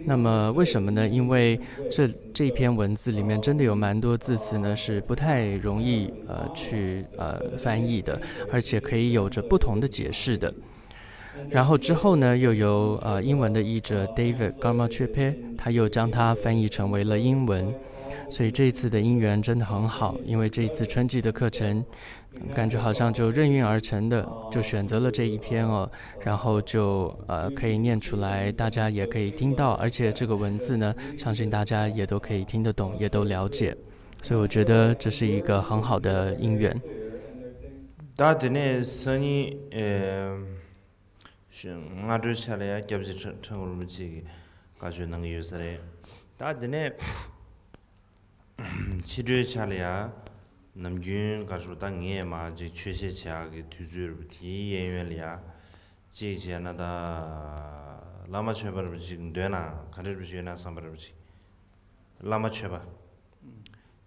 那么为什么呢？因为这这篇文字里面真的有蛮多字词呢是不太容易呃去呃翻译的，而且可以有着不同的解释的。然后之后呢，又由呃英文的译者 David Garmachepe， 他又将它翻译成为了英文，所以这一次的因缘真的很好，因为这一次春季的课程，感觉好像就应运而成的，就选择了这一篇哦，然后就呃可以念出来，大家也可以听到，而且这个文字呢，相信大家也都可以听得懂，也都了解。 所以我觉得这是一个很好的因缘。 ད་དེ་ནས་སང་ཉིན་ཨེམ། ཤ་སྔ་དྲོའི་ཆ་ལ་ཡ་སྐྱབས་རྗེ་ཁྲ་ཁྲ་འགུ་རིན་པོ་ཆེ་གིས་བཀའ་ཆོས་གནང་གི་ཡོད་ས་རེད། ད་དེ་ནས་ཕྱི་དྲོའི་ཆ་ལ་ཡ་ནམ་རྒྱུན་ག་རེ་ཟེར་ད་ངས་མ་ཅིག་ཆོས་བཤད་བྱེད་ཡག་གི་དུས་ཚོད་རེད། དེའི་གཡས་གཡོན་ལ་ཡ་ཅིག་བྱས་ན་ད་བླ་མ་ཆོས་པ་རིན་པོ་ཆེ་གི་འདོན་ན་ག་འདྲ་རེད་ཡོད་ན་བསམ་པ་རིན་པོ་ཆེ། བླ་མ་ཆོས་པ་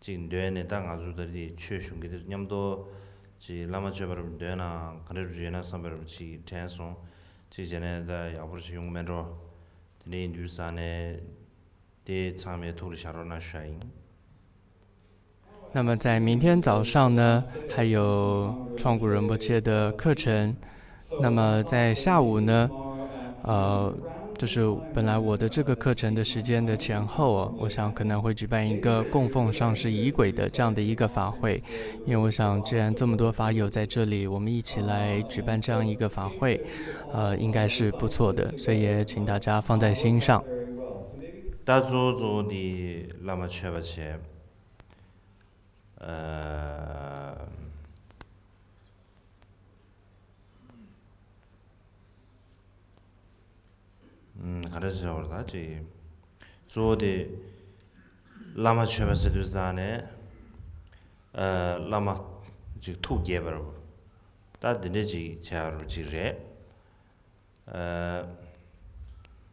ཅིག་འདོན་ནས་ད་ང་ཚོ་ད་རེས་ཆོས་ཞུ་གི་དེ་མཉམ་དུ་ཅིག་བླ་མ་ཆོས་པ་རིན་པོ་འདོན་ན་ག་འདྲ་རེད་ཡོད་ན་བསམ་པ་རིན་པོ་ཆེ་དྲན་སོང་། ཅིག་བྱས་ནས་ད་ཡག་པོ་ཞིག་ཡོང་གི་མེད་འགྲོ། དེ་འདྲ་ཡིན་དུས་ཙང་ནས་དེ་ཚང་མའི་ཐུགས་ལ་བཞག་རོགས་གནང་ཞུ་ཡ་ཡིན། 那么在明天早上呢，还有创古仁波切的课程。那么在下午呢，呃，就是本来我的这个课程的时间的前后啊，我想可能会举办一个供奉上师仪轨的这样的一个法会，因为我想既然这么多法友在这里，我们一起来举办这样一个法会，呃，应该是不错的，所以也请大家放在心上。 ད་གཙོ་བོ་གཙོ་བོ་འདི་བླ་མ་མཆོད་པ་བྱས། ཨ། ཨམ། ག་འདྲ་ཟེར་བ་རེད་ད་ཅིག་གཙོ་བོ་དེ་བླ་མ་མཆོད་པ་ཟེར་དུས་ཙང་ནས། ཨ། བླ་མ་ཅིག་ཐུགས་དགྱེས་པ་རེད། ད་འདི་འདྲ་ཅིག་བྱས་པ་ཅིག་རེད། ཨ།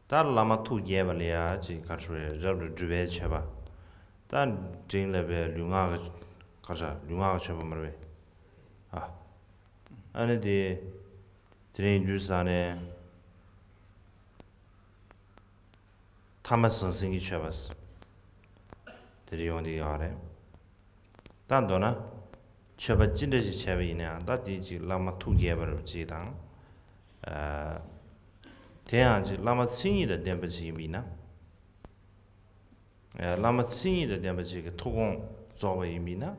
ད་བླ་མ་ཐུགས་དགྱེས་པ་ལ་ཡ་ཅིག་ག་རེ་ཟེར་རབ་ཏུ་སྒྲུབ་པའི་མཆོད་པ། ད་འབྲིང་ལ་བའི་ལུས་ངག་གི་ག་རེ་ཟེར་ལུས་ངག་གི་མཆོད་པ་མ་རེད་པས། ཨ། ཨ་ནི་དེ་དེ་རིང་དུས་ས་ནས་ཐ་མ་ཟང་ཟིང་གི་མཆོད་པ་ཟེར། དེ་རིང་ཡོང་དེ་ཡོད་རེད། ད་མདོར་ན། མཆོད་པ་ཅི་འདྲ་ཞིག་བྱས་པ་ཡིན་ནའང་ད་དེ་ཅིག་བླ་མ་ཐུགས་དགྱེས་པ་རུ་ཅིག་དང་། ཨ། དེ་ཡང་ཅིག་བླ་མ་མཚན་ཉིད་དང་ལྡན་པ་ཅིག་ཡིན་པ་ཡིན་ན། ཨ། བླ་མ་མཚན་ཉིད་དང་ལྡན་པ་ཅིག་གི་ཐུགས་དགོངས་ རྫོགས་པ་ཡིན་པས་ན་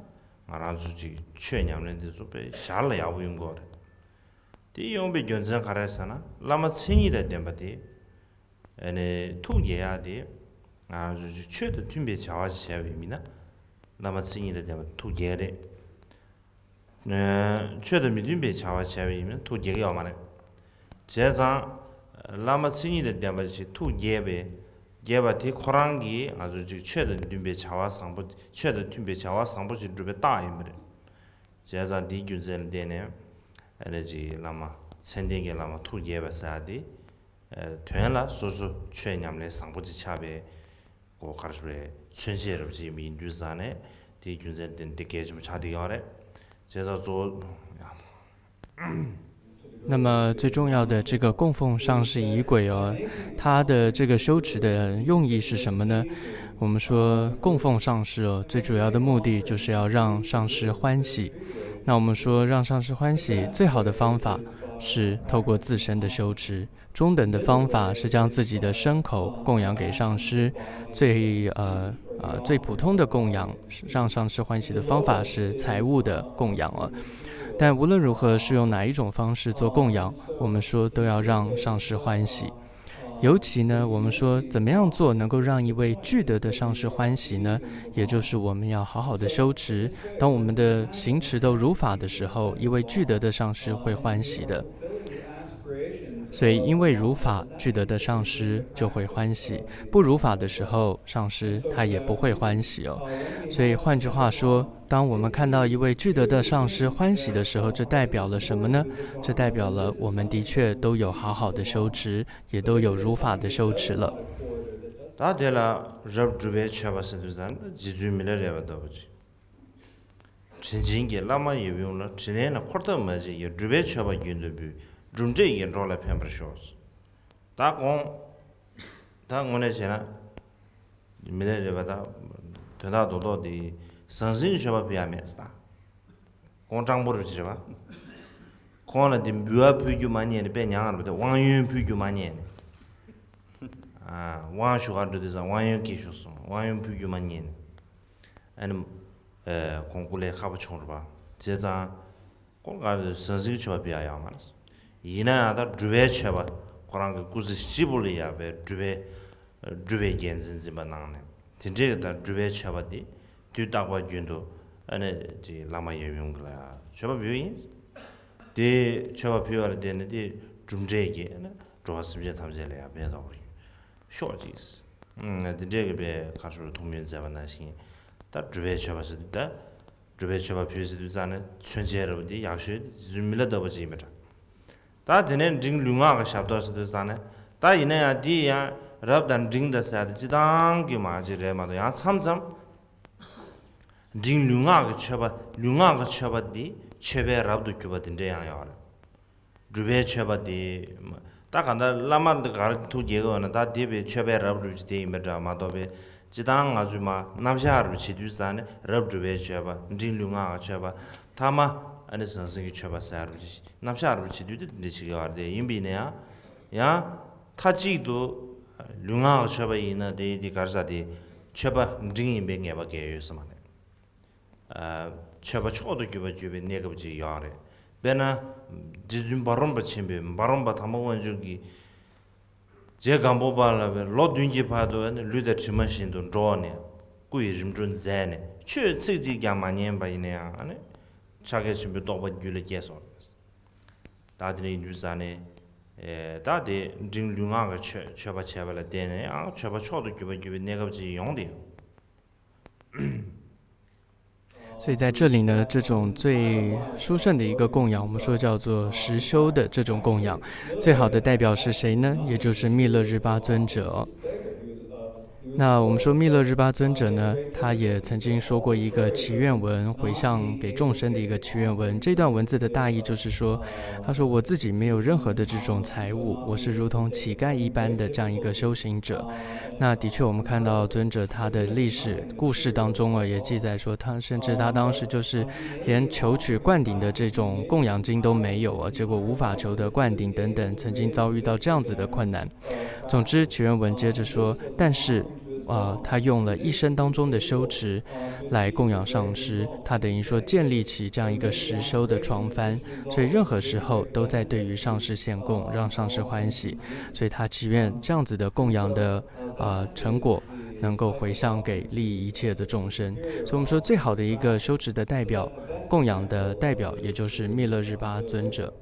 ང་རང་ཚོ་ཅིག་ཆོས་ཉམས་ལེན་འདི་ཚོ་དཔེ་ཞར་ལ་ཡག་པོ་ཡོང་གི་ཡོད་རེད། དེ་ཡོང་པའི་རྒྱུ་མཚན་ག་རེ་ཟེར་ན། བླ་མ་མཚན་ཉིད་དང་ལྡན་པ་དེ་ཨ་ནི་ཐུགས་དགྱེས་ཡག་དེ་ང་རང་ཚོ་ཅིག་ཆོས་དང་མཐུན་པའི་བྱ་བ་ཞིག་བྱས་པ་ཡིན་པས་ན། བླ་མ་མཚན་ཉིད་དང་ལྡན་པ་ཐུགས་དགྱེས་རེད། ཆོས་དང་མི་མཐུན་པའི་བྱ་བ་བྱས་པ་ཡིན་ན་ཐུགས་དགྱེས་ཀྱི་ཡོད་མ་རེད། བྱས་ཙང་། བླ་མ་མཚན་ཉིད་དང་ལྡན་པ་ཞིག་ཐུགས་དགྱེས་པའི། དགྱེས་པ་དེ་ཁོ་རང་གིས་ང་ཚོ་ཅིག་ཆོས་དང་མཐུན་པའི་བྱ་བ་བཟང་པོ། ཆོས་དང་མཐུན་པའི་བྱ་བ་བཟང་པོ་ཞིག་སྒྲུབ་པའི་རྟགས་ཡིན་པ་རེད། བྱས་ཙང་འདིའི་རྒྱུ་མཚན་ལ་བརྟེན་ནས་ཨ་ནི་ཅིག་བླ་མ་མཚན་ལྡན་གྱི་བླ་མ་ཐུགས་དགྱེས་པ་ཟེར་ཡག་དེ། དོན་ལ་སོ་སོ་ཆོས་ཉམས་ལེན་བཟང་པོ་ཅིག་ཆགས་པའི་སྒོ་ག་རེ་ཞུ་རེད། མཚོན་བྱེད་རབ་ཅིག་ཡིན་པ་ཡིན་དུས་ཙང་ནས་དེའི་རྒྱུ་མཚན་དེ་འདི་གལ་ཆེན་པོ་ཆགས་བསྡད་ཀྱི་ཡོད་རེད། བྱས་ཙང་གཙོ་བོ། 那么最重要的这个供奉上师仪轨哦，它的这个修持的用意是什么呢？我们说供奉上师哦，最主要的目的就是要让上师欢喜。那我们说让上师欢喜，最好的方法是透过自身的修持。中等的方法是将自己的牲口供养给上师，最呃呃最普通的供养，让上师欢喜的方法是财物的供养啊。但无论如何是用哪一种方式做供养，我们说都要让上师欢喜。尤其呢，我们说怎么样做能够让一位具德的上师欢喜呢？也就是我们要好好的修持。当我们的行持都如法的时候，一位具德的上师会欢喜的。所以，因为如法，具德的上师就会欢喜；不如法的时候，上师他也不会欢喜哦。所以，换句话说，当我们看到一位具德的上师欢喜的时候，这代表了什么呢？这代表了我们的确都有好好的修持，也都有如法的修持了。 ད་དེ་ལ་རབ་སྒྲུབ་པའི་མཆོད་པ་ཟེར་དུས་ཙང་རྗེ་བཙུན་མི་ལ་རས་པ་ལྟ་བུ་ཅིག་དྲིན་ཅན་གྱི་བླ་མ་ཡབ་ཡུམ་ལ། དྲིན་ལན་ལ་འཁོར་ཐབས་མ་བྱེད་ཀྱི། སྒྲུབ་པའི་མཆོད་པ་རྒྱུན་དུ་འབུལ། གྲུབ་འབྲས་ཀྱིས་འགྲོ་ལ་ཕན་པར་ཤོག་ད་དགོངས། ད་དངོས་གནས་བྱས་ན། མི་ལ་རས་པ་ད་དོན་དག་རྡོག་རྡོག་དེ་ཟང་ཟིང་གི་མཆོད་པ་ཕུལ་ཡ་མེད་ཟེར་ད། ཁོང་སྤྲང་པོ་རུ་ཅི་རེད་པ། ཁོང་ལ་འདི་འབུལ་བ་ཕུལ་རྒྱུ་མ་རྙེད་ནས་དཔེ་མྱངས་རེད་པ། དེ་དབང་ཡོན་ཕུལ་རྒྱུ་མ་རྙེད་ནས། ཨ། དབང་ཞུ་ག་འགྲོ་དུས་ཙང་དབང་ཡོན་སྐྱེས་ཤོག་གསུངས། དབང་ཡོན་ཕུལ་རྒྱུ་མ་རྙེད་ནས། ཨ་ནི། ཨེ། ཁོང་སྐུ་ལས་ཁག་པོ་བྱུང་རེད་པ། བྱས་ཙང་། ཁོང་ག་རེ་ཟང་ཟིང་མཆོད་པ་ཕུལ་ཡ་ཡོད་མ་རེད། ཡིན་ན་ཡང་ད་སྒྲུབ་པའི་མཆོད་པ། ཁོ་རང་གི་སྐུ་ཚེ་སྤྱི་བོ་ལ་ཡོད་པའི་སྒྲུབ་པའི། སྒྲུབ་པའི་རྒྱལ་མཚན་འཛིན་པ་གནང་ནས། དེ་འདྲའི་ད་སྒྲུབ་པའི་མཆོད་པ་འདི་དུས་རྟག་པར་རྒྱུན་དུ་ཨ་ནི་ཅིག་བླ་མ་ཡབ་ཡུམ་གྱི་ལ་མཆོད་པ་འབུལ་ཡིན། དེ་མཆོད་པ་ཕུལ་བ་ལ་བརྟེན་ནས་དེ་གྲུབ་འབྲས་ཀྱིས་ཨ་ནི་འགྲོ་བ་སེམས་ཅན་ཐམས་ཅད་ལ་ཡང་ཕན་ཐོགས་པར་ཤོག་ཅིག་ཨ། དེ་འདྲའི་གི་པའི་ཁ་ཧྲུལ་ཐུགས་སྨོན་མཛད་པ་ནང་བཞིན། ད་སྒྲུབ་པའི་མཆོད་པ་ཟེར་དུས་ད། སྒྲུབ་པའི་མཆོད་པ་ཕུལ་ཟེར་དུས་ཙང་ནས་མཚོན་བྱེད་རབ་འདི་ཡག་ཤོས་རྗེ་བཙུན་མི་ལ་ལྟ་བུ་ཅིག་ཡིན་པ་འདྲ། ད་དེ་ནས་འབྲིང་ལུས་ངག་གི་ཞབས་ཏོག་ཟེར་དུས་ཙང་ནས། ད་ཡིན་ན་ཡང་འདི་ཡང་རབ་དང་འབྲིང་དང་ཟེར་ཡ་དེ་སྤྱི་བཏང་གི་མ་ཅིག་རེད་མ་གཏོགས། ཡང་མཚམས་མཚམས་འབྲིང་ལུས་ངག་གི་མཆོད་པ། ལུས་ངག་གི་མཆོད་པ་འདི་མཆོད་པའི་རབ་ཏུ་གྱུར་པ་དེ་འདྲ་ཡང་ཡོད་རེད། སྒྲུབ་པའི་མཆོད་པ་དེ། ད་གང་ལྟར་བླ་མ་འདི་ག་རེ་ཐུགས་དགྱེས་ཀྱི་ཡོད་ན། ད་དེ་བས་མཆོད་པའི་རབ་སྒྲུབ་ཀྱི་དེ་ཡིན་པ་འདྲ་མ་གཏོགས་པའི། སྤྱི་བཏང་ང་ཚོས་མ་རྣམ་གཞག་རུ་བྱེད་དུས་ཙང་ནས་རབ་སྒྲུབ་པའི་མཆོད་པ། འབྲིང་ལུས་ངག་གི་མཆོད་པ། ཐ་མ་ཨ་ནི་ཟང་ཟིང་གི་མཆོད་པ་ཟེར་རུ་རྣམ་གཞག་རུ་བྱེད་དུས་དེ་འདྲ་བྱེད་ཀྱི་ཡོད་རེད། ཡིན་པ་ཡིན་ན་ཡང་། ཡང་མཐའ་གཅིག་ཏུ་ལུས་ངག་གི་མཆོད་པ་ཡིན་ན་དེ་དེ་ག་རེ་ཟེར། དེ་མཆོད་པ་འབྲིང་ཡིན་པའི་ངེས་པ་གང་ཡང་ཡོད་ས་མ་རེད། མཆོད་པ་མཆོག་ཏུ་གྱུར་པ་གྱུར་པའི་གནས་སྐབས་ཅིག་ཡོད་རེད། དཔེར་ན། རྗེ་བཙུན་འབའ་རོམ་པ་ཆེན་པོས། འབའ་རོམ་པ་དམ་པ་དབང་ཕྱུག་གིས་རྗེ་སྒམ་པོ་པ་ལ་བའི་ལོ་བདུན་གྱི་བར་དུ་ལུས་དང་གྲིབ་མ་བཞིན་དུ་འགྲོགས་ནས་སྐུ་ཡི་རིམ་གྲོ་མཛད་ནས། ཆོས་ཚིག་གཅིག་ཀྱང་མ་ཉན་པ་ཡིན་ན་ཡང་ཕྱག་རྒྱ་ཆེན་པོའི་རྟོགས་པ་རྒྱུད་ལ་སྐྱེས་སོ། ད་དེ་འདྲ་ཡིན་དུས་ཙང་ནས། ད་དེ་འབྲིང་ལུས་ངག་གི་མཆོད་མཆོད་པ་བྱས་པ་ལ་བརྟེན་ནས་ཡང་མཆོད་པ་མཆོག་ཏུ་གྱུར་པ་གྱུར་པའི་གནས་སྐབས་ཅིག་ཡོང་སྟེ། 所以在这里呢，这种最殊胜的一个供养，我们说叫做实修的这种供养，最好的代表是谁呢？也就是密勒日巴尊者。那我们说密勒日巴尊者呢，他也曾经说过一个祈愿文，回向给众生的一个祈愿文。这段文字的大意就是说，他说：“我自己没有任何的这种财物，我是如同乞丐一般的这样一个修行者。”那的确，我们看到尊者他的历史故事当中啊，也记载说，他甚至他当时就是连求取灌顶的这种供养金都没有啊，结果无法求得灌顶等等，曾经遭遇到这样子的困难。总之，祈愿文接着说，但是啊，他用了一生当中的修持来供养上师，他等于说建立起这样一个实修的窗帆，所以任何时候都在对于上师献供，让上师欢喜，所以他祈愿这样子的供养的呃成果能够回向给利益一切的众生。所以我们说，最好的一个修持的代表，供养的代表，也就是密勒日巴尊者。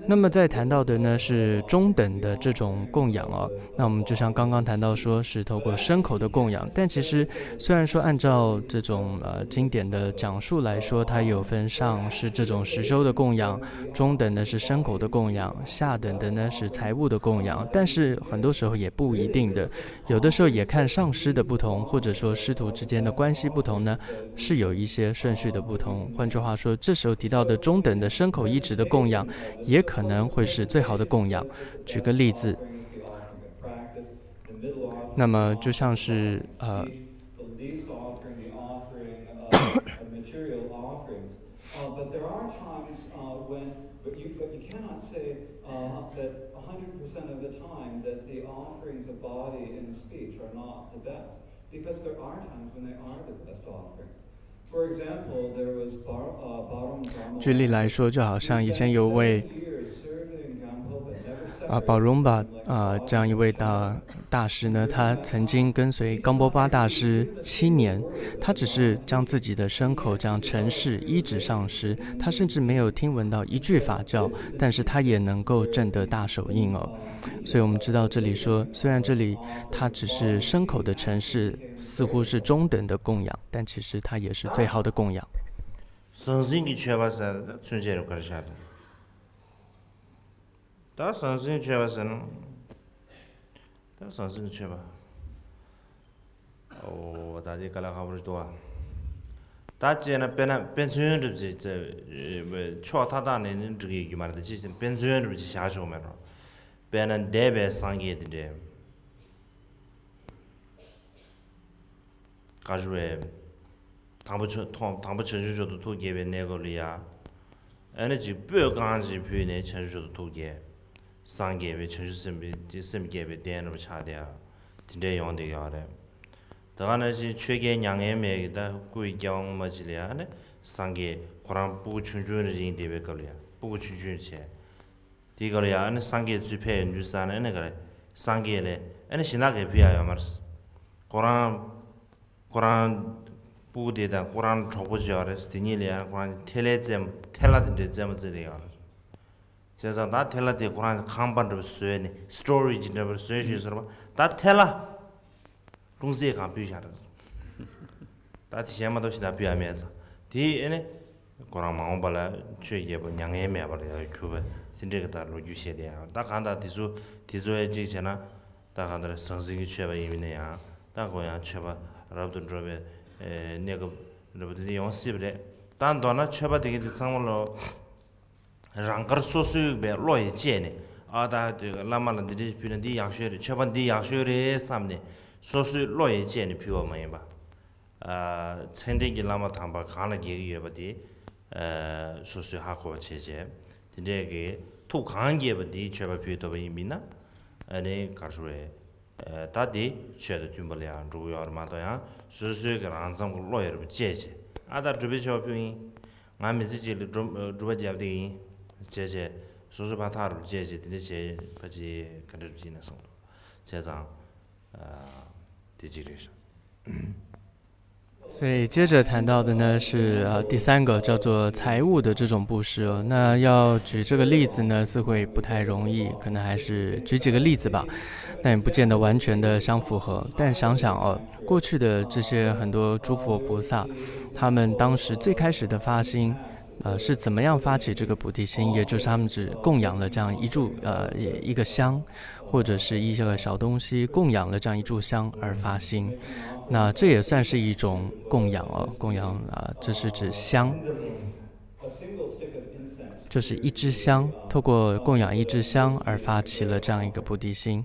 那么再谈到的呢是中等的这种供养哦，那我们就像刚刚谈到说是透过牲口的供养，但其实虽然说按照这种呃经典的讲述来说，它有分上是这种实修的供养，中等的是牲口的供养，下等的呢是财物的供养，但是很多时候也不一定的，有的时候也看上师的不同，或者说师徒之间的关系不同呢，是有一些顺序的不同。换句话说，这时候提到的中等的牲口衣食的供养，也可能会是最好的供养。举个例子，那么就像是呃，举例来说，就好像以前有位啊，宝荣巴啊这样一位大大师呢，他曾经跟随冈波巴大师七年，他只是将自己的牲口这样陈示医治上师，他甚至没有听闻到一句法教，但是他也能够证得大手印哦。所以我们知道这里说，虽然这里他只是牲口的陈示，似乎是中等的供养，但其实他也是最好的供养。ཟང་ཟིང་གི་མཆོད་པ་ཟེར་ན་ད་ཚུན་ཆད་རུ་གར་བཞག་འདུག་ད་ཟང་ཟིང་མཆོད་པ་ཟེར་ན། ད་ཟང་ཟིང་མཆོད་པ། ཨོ་ད་དེ་ག་ལ་ཁ་པོ་རེད་འདུག་བ། ད་བྱས་ན་དཔེར་ན་དཔེ་མཚོན་འགྲུབ་ཅིག་ཕྱོགས་མཐའ་དག་ནས་ནི་འགྲིག་གི་ཡོད་མ་རེད། ད་ཅི་ཟེར་དཔེ་མཚོན་འགྲུབ་ཅིག་བཞག་ཆོག་མེད་རོ། དཔེར་ན་འདས་པའི་སངས་རྒྱས་དེ་འདྲས། བཀའ་ཞུ་བས། དང་པོ་ཆོས་ཐོག་དང་པོ་བྱང་ཆུབ་མཆོག་ཏུ་ཐུགས་བསྐྱེད་པའི་གནས་སྐབས་ལ་ཡ། ཨ་ནི་ཅིག་སྤོས་རྐང་གཅིག་ཕུལ་ནས་བྱང་ཆུབ་མཆོག་ཏུ་ཐུགས་བསྐྱེད། སངས་རྒྱས་པའི་བྱང་ཆུབ་སེམས་དཔའི་སེམས་བསྐྱེད་པའི་གདན་རབ་ཆགས་ཏེ་ཡ། དེ་འདྲའི་ཡོང་བསྡད་ཡོད་རེད། དེ་ག་ནང་བཞིན་ཆོས་རྒྱལ་མྱ་ངན་མེད་ཀྱི་ད་སྐུ་ཡི་སྐྱེ་བ་སྔོན་མ་ཅིག་ལ་ཡ་ཨ་ནི་སངས་རྒྱས་ཁོ་རང་སྤུ་གུ་ཆུང་ཆུང་རེ་ཡིན་བསྡད་པའི་སྐབས་ལ་ཡ་སྤུ་གུ་ཆུང་ཆུང་བྱས། དེའི་སྐབས་ལ་ཡང་ཨ་ནི་སངས་རྒྱས་ཚུར་ཕེབས་ཡོང་དུས་ཙང་ནས་ཨ་ནི་ག་རེ། སངས་རྒྱས་ལས་ཨ་ནི་ཞིང་བདག་གིས་ཕུལ་ཡག་ཡོད་མ་རེད། ཁོ་རང་ཁོ་རང་སྤུ་གུ་དེ་དང་ཁོ་རང་གྲོགས་པོ་བྱས་པ་རེད། དེ་གཉིས་ལ་ཡང་ཁོ་རང་གི་ཐལ་བའི་རྩེད་མོ་ཐལ་བ་དེ་འདྲའི་རྩེད་མོ་རྩེ་བསྡད་ཡོད་རེད། བྱས་ཙང་ད་ཐལ་བ་དེ་ཁོ་རང་གི་ཁང་པ་འདྲ་པོ་བཟོས་ནས་སི་ཊོ་རེ་ཇི་འདྲ་པོ་བཟོས་བཞག་ཟེར་བ་ད་ཐལ་བ། ལྷུང་བཟེད་གང་ཕུལ་བཞག་རེད། ད་དེ་གཞན་མ་གཏོགས་ཞིང་བདག་ཕུལ་ཡག་མེད་ཙང་དེ་ཨེ་ནི། ཁོ་རང་མ་འོངས་པ་ལ་ཆོས་རྒྱལ་པོ་མྱ་ངན་མེད་པ་ལ་ཡང་གྱུར་པ་དེ་འདྲའི་གི་ད་ལོ་རྒྱུས་བཤད་དེ་ཡང་ད་གང་ལྟར་དེ་ཚོ་དེ་ཚོ་ཨེ་གཅིག་བྱས་ན་ད་གང་ལྟར་ཟང་ཟིང་གི་མཆོད་པ་ཡིན་མིན་ན་ཡང་ད་ཁོ་ཡང་མཆོད་པ་རབ་ཏུ་འགྲོ་བའི་གནས་སྐབས་འདྲ་པོ་དེ་འདྲ་ཡོང་སྲིད་པ་རེད། ད་མདོར་ན་མཆོད་པ་དེ་གི་དེ་ཚང་མ་ལོ། རང་དགར་སོ་སོའི་བའི་བློ་ཡིས་བཅད་ནས་ཨ་ད་དེ་བླ་མ་ལ་འདི་འདྲ་ཕུལ་ན་འདི་ཡག་ཤོས་རེད། མཆོད་པ་འདི་ཡག་ཤོས་རེད་བསམ་ནས་སོ་སོའི་བློ་ཡིས་བཅད་ནས་ཕུལ་བ་མ་ཡིན་པ། ཨ་མཚན་ལྡན་གྱི་བླ་མ་དམ་པ་གང་ལ་དགྱེས་ཀྱི་ཡོད་པ་དེ་ཨ་སོ་སོས་ཧ་གོ་བ་བྱས་བྱས་དེ་འདྲས་ཀྱི་ཐུགས་གང་དགྱེས་པ་འདིའི་མཆོད་པ་ཕུལ་ཐུབ་པ་ཡིན་མིན་ན་ཨ་ནི་གར་ཞུ་བས། ད་དེ་ཆོས་དང་མཐུན་པ་ལ་ཡང་འགྲོ་གི་ཡོད་རེད་མ་གཏོགས་ཡང་སོ་སོའི་གི་རང་ཙམ་གི་བློ་ཡོད་རེད་བཅད་བྱས་ཨ་ད་སྒྲུབ་པའི་མཆོད་པ་ཕུལ་ཡིན། ང་མི་ཚེ་གཅིག་ལ་སྒྲུབ་སྒྲུབ་པ་རྒྱབ་བསྡད་ཡིན། བྱས་བྱས་སོ་སོ་ཕར་ཐག་རུ་བཅད་བྱས་དེ་འདྲ་བྱས་ཕ་ཅི་ག་འདྲ་བྱས་ན་སོང་བྱས་ཙང་དེ་གཅིག་རེད་ཤག 所以接着谈到的呢是呃第三个叫做财物的这种布施哦。那要举这个例子呢，似乎也不太容易，可能还是举几个例子吧，但也不见得完全的相符合。但想想哦，过去的这些很多诸佛菩萨，他们当时最开始的发心，呃，是怎么样发起这个菩提心？也就是他们只供养了这样一炷呃一个香，或者是一个小东西供养了这样一炷香而发心，那这也算是一种供养哦。供养啊，这是指香，就是一支香，透过供养一支香而发起了这样一个菩提心。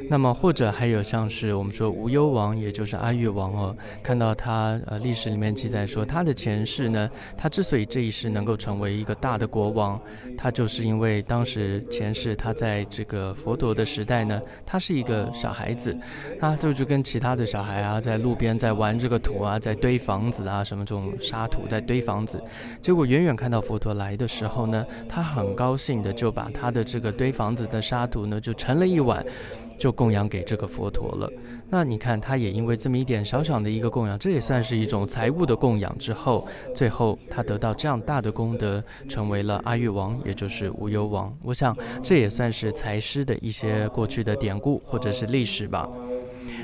那么或者还有像是我们说无忧王，也就是阿育王哦，看到他呃历史里面记载说，他的前世呢，他之所以这一世能够成为一个大的国王，他就是因为当时前世他在这个佛陀的时代呢，他是一个小孩子，他就是跟其他的小孩啊，在路边在玩这个土啊，在堆房子啊，什么这种沙土在堆房子，结果远远看到佛陀来的时候呢，他很高兴的就把他的这个堆房子的沙土呢，就盛了一碗，就供养给这个佛陀了。那你看，他也因为这么一点小小的一个供养，这也算是一种财物的供养之后，最后他得到这样大的功德，成为了阿育王，也就是无忧王。我想这也算是财师的一些过去的典故或者是历史吧。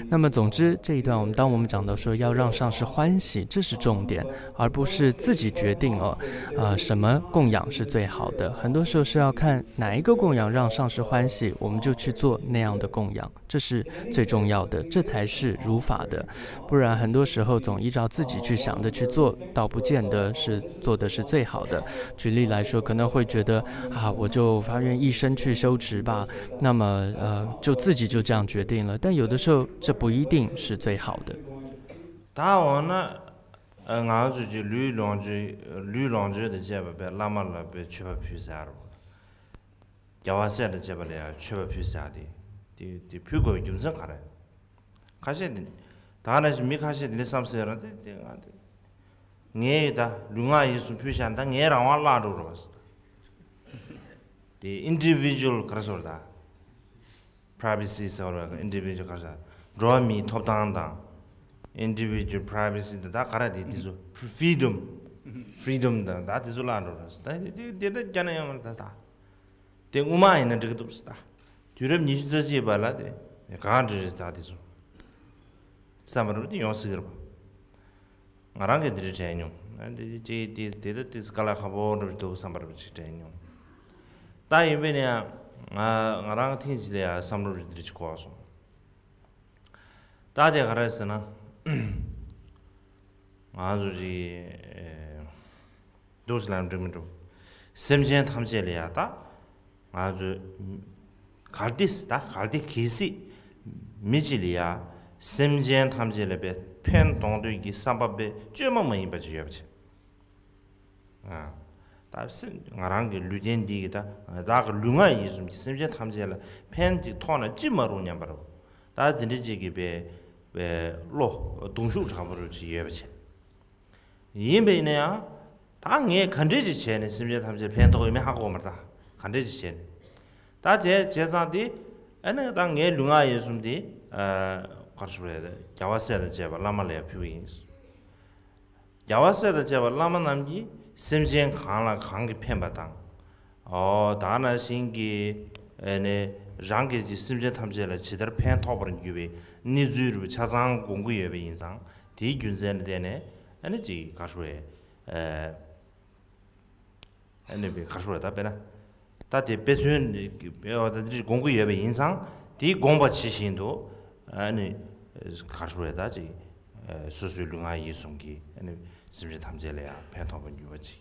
那么总之这一段，我们当我们讲到说要让上师欢喜，这是重点，而不是自己决定哦，呃，什么供养是最好的。很多时候是要看哪一个供养让上师欢喜，我们就去做那样的供养，这是最重要的，这才是如法的。不然很多时候总依照自己去想的去做，倒不见得是做的是最好的。举例来说，可能会觉得啊，我就发愿一生去修持吧，那么呃，就自己就这样决定了。但有的时候这不一定是最好的。ད་འོ་ན་ང་ཚོ་ཀྱི་ལུས་ལོངས་སྤྱོད་ལུས་ལོངས་སྤྱོད་དང་བཅས་པ་པའི་བླ་མ་ལ་པའི་མཆོད་པ་ཕུལ་ཟེར་རོ། རྒྱལ་བ་སྲས་དང་བཅས་པ་ལ་ཡང་མཆོད་པ་ཕུལ་ཟེར་ཏེ། དེ་དེ་ཕུལ་དགོས་པའི་རྒྱུ་མཚན་ག་རེ། ཁ་ཤས་དེ་ད་ནང་བཞིན་མི་ཁ་ཤས་དེ་འདྲ་བསམ་སྲིད་ར། དེ་དེ་ང་དེ་ངའི་ད་ལུས་ངག་ཡིད་གསུམ་ཕུལ་བཞག་ན་ད་ངའི་རང་དབང་བརླག་འགྲོ་རོ། དེ་individual ག་རེ་ཟེར་ད། privacy ཟེར་བ་individual ག་རེ་ཟེར། འགྲོ་བ་མིའི་ཐོབ་ཐང་དང་། individual privacy དང་ད་ག་རེ་དེ་དེ་ཚོ་freedom freedom དང་ད་དེ་ཚོ་བརླག་འགྲོ་རོ། ད་དེ་དེ་དེ་ད་རྒྱ་ནས་ཡོང་བ་ད་ད། དེ་དངོས་མ་ཡིན་ན་འགྲིག་གི་འདུག་ཟེར་ད། དུས་རབས་ཉི་ཤུ་རྩ་གཅིག་པ་ལ་དེ་གང་འགྲིག་རེད་ད། དེ་ཚོ་བསམ་པ་རུ་དེ་ཡོང་སྲིད་ཀྱི་རེད་པ། ང་རང་གིས་འདི་འདྲ་དྲན་མྱོང་། ཨ་འདི་ཅིག་དེ་དེ་ད་དེ་དཀའ་ལས་ཁག་པོ་འདྲ་པོ་ཞིག་འདུག་བསམ་པ་རུ་པ་ཅིག་དྲན་མྱོང་། ད་ཡིན་པས་ན་ཡང་ང་ང་རང་ཐེངས་གཅིག་ལ་ཡང་བསམ་བློ་རུ་འདི་འདྲ་ཅིག་འཁོར་སོང་། ད་དེ་ག་རེ་ཟེར་ན། ང་ཚོ་ཅིག་འདུག་ཟེར་ལ་འགྲིག་མི་འགྲོ། སེམས་ཅན་ཐམས་ཅད་ལ་ཡ་ད་ང་ཚོས་གལ་ཏེ་ད་གལ་ཏེ་གལ་སྲིད་མི་གཅིག་ལ་ཡ་སེམས་ཅན་ཐམས་ཅད་ལ་པའི་ཕན་གཏོང་འདོད་ཀྱི་བསམ་པ་པའི་བཅོས་མ་མ་ཡིན་པ་ཅིག་ཡོད་པ་བྱས། ད་སེམས་ང་རང་གི་ལུས་རྟེན་འདི་གི་ད་བདག་གི་ལུས་ངག་ཡིད་གསུམ་གྱི་སེམས་ཅན་ཐམས་ཅད་ལ་ཕན་ཅིག་ཐོགས་ན་ཅི་མ་རུང་སྙམ་པ་རུ། ད་དེ་འདྲ་ཅིག་གི་པའི་པའི་བློ་གདུང་ཤུགས་དྲག་པོ་རུ་ཅིག་ཡོད་པ་བྱས། ཡིན་པས་ན་ཡང་ད་ངས་ག་འདྲས་ཅིག་བྱས་ནས་སེམས་ཅན་ཐམས་ཅད་ཕན་ཐོགས་ཡོད་མེད་ཧ་གོ་མ་རེད། ད་ག་འདྲས་ཅིག་བྱས་ནས་ད་དེ་བྱས་ཙང་དེ་ཨ་ནི་ད་ངའི་ལུས་ངག་ཡིད་གསུམ་དེ་གར་སོང་རེད། རྒྱལ་བ་སྲས་དང་བཅས་པ་བླ་མ་ལ་ཡང་ཕུལ་བ་ཡིན། རྒྱལ་བ་སྲས་དང་བཅས་པ་བླ་མ་རྣམས་ཀྱིས་སེམས་ཅན་གང་ལ་གང་གིས་ཕན་པ་དང་། ཨོ་ད་ནང་བཞིན་གྱི་ཨ་ནི་རང་གིས་ཀྱི་སེམས་ཅན་ཐམས་ཅད་ལ་ཇི་ལྟར་ཕན་ཐོགས་པར་འགྱུར་བའི་གནས་ཚུལ་རུ་ཆ་ཚང་དགོངས་ཀྱི་ཡོད་པ་ཡིན་ཙང་། དེའི་རྒྱུ་མཚན་ལ་བརྟེན་ནས་ཨ་ནི་ཅིག་ག་རེ་ཟེར་རེད། ཨ་ནི་བའི་ག་རེ་ཟེར་རེད། ད་དཔེར་ན་ད་དེ་དཔེ་མཚོན་དེ་དགོངས་ཀྱི་ཡོད་པ་ཡིན་ཙང་། དེའི་དགོངས་པ་ཇི་བཞིན་དུ་ཨ་ནི་ག་རེ་ཟེར་རེད། ད་ཅིག་སོ་སོའི་ལུས་ངག་ཡིད་གསུམ་གྱིས་ཨ་ནི་སེམས་ཅན་ཐམས་ཅད་ལ་ཡང་ཕན་ཐོགས་པར་འགྱུར་བ་ཅིག་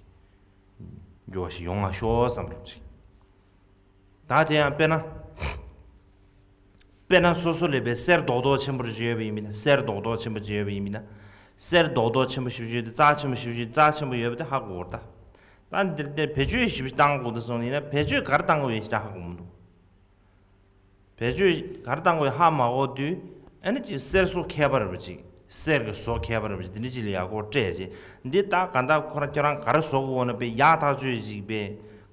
འགྱུར་བ་ཞིག་ཡོང་བ་ཤོག་བསམ་རོགས་ཅིག་ད་དེ་ཡང་དཔེར་ན། དཔེར་ན་སོ་སོ་ལ་པའི་གསེར་རྡོག་རྡོག་ཆེན་པོ་ཅིག་ཡོད་པ་ཡིན་མིན་ན། གསེར་རྡོག་རྡོག་ཆེན་པོ་ཅིག་ཡོད་པ་ཡིན་མིན་ན། གསེར་རྡོག་རྡོག་ཆེན་པོ་ཞེ་པོ་ཅིག་ཡོད་དེ་རྩ་ཆེན་པོ་ཞེ་པོ་ཅིག་རྩ་ཆེན་པོ་ཡོད་པ་དེ་ཧ་གོ་གི་རེད་ད། ད་འདིར་དེ་བེད་སྤྱོད་ཞེ་པོ་ཅིག་བཏང་དགོས་འདུག་སོང་ཡིན་ན། བེད་སྤྱོད་ག་རེ་བཏང་དགོས་ཡིན་ཞེ་དྲག་ཧ་གོ་མི་འདུག་བེད་སྤྱོད་ག་རེ་བཏང་དགོས་ཡིན་ཧ་མ་གོ་དུས། ཨ་ནི་ཅིག་གསེར་བཟོ་མཁས་པ་རེད་པ་ཅིག་གསེར་གྱི་བཟོ་མཁས་པ་རེད་པ་ཅིག་དེ་འདྲ་ཅིག་ལ་ཡག་པོ་སྤྲད་ཅིག་འདི་ད་ག་འདྲ་ཁོ་རང་ཁྱོད་རང་ག་རེ་བཟོ་དགོས་ན་པའི་ཡག་ཐག་ཆོད་ཅིག་པའི་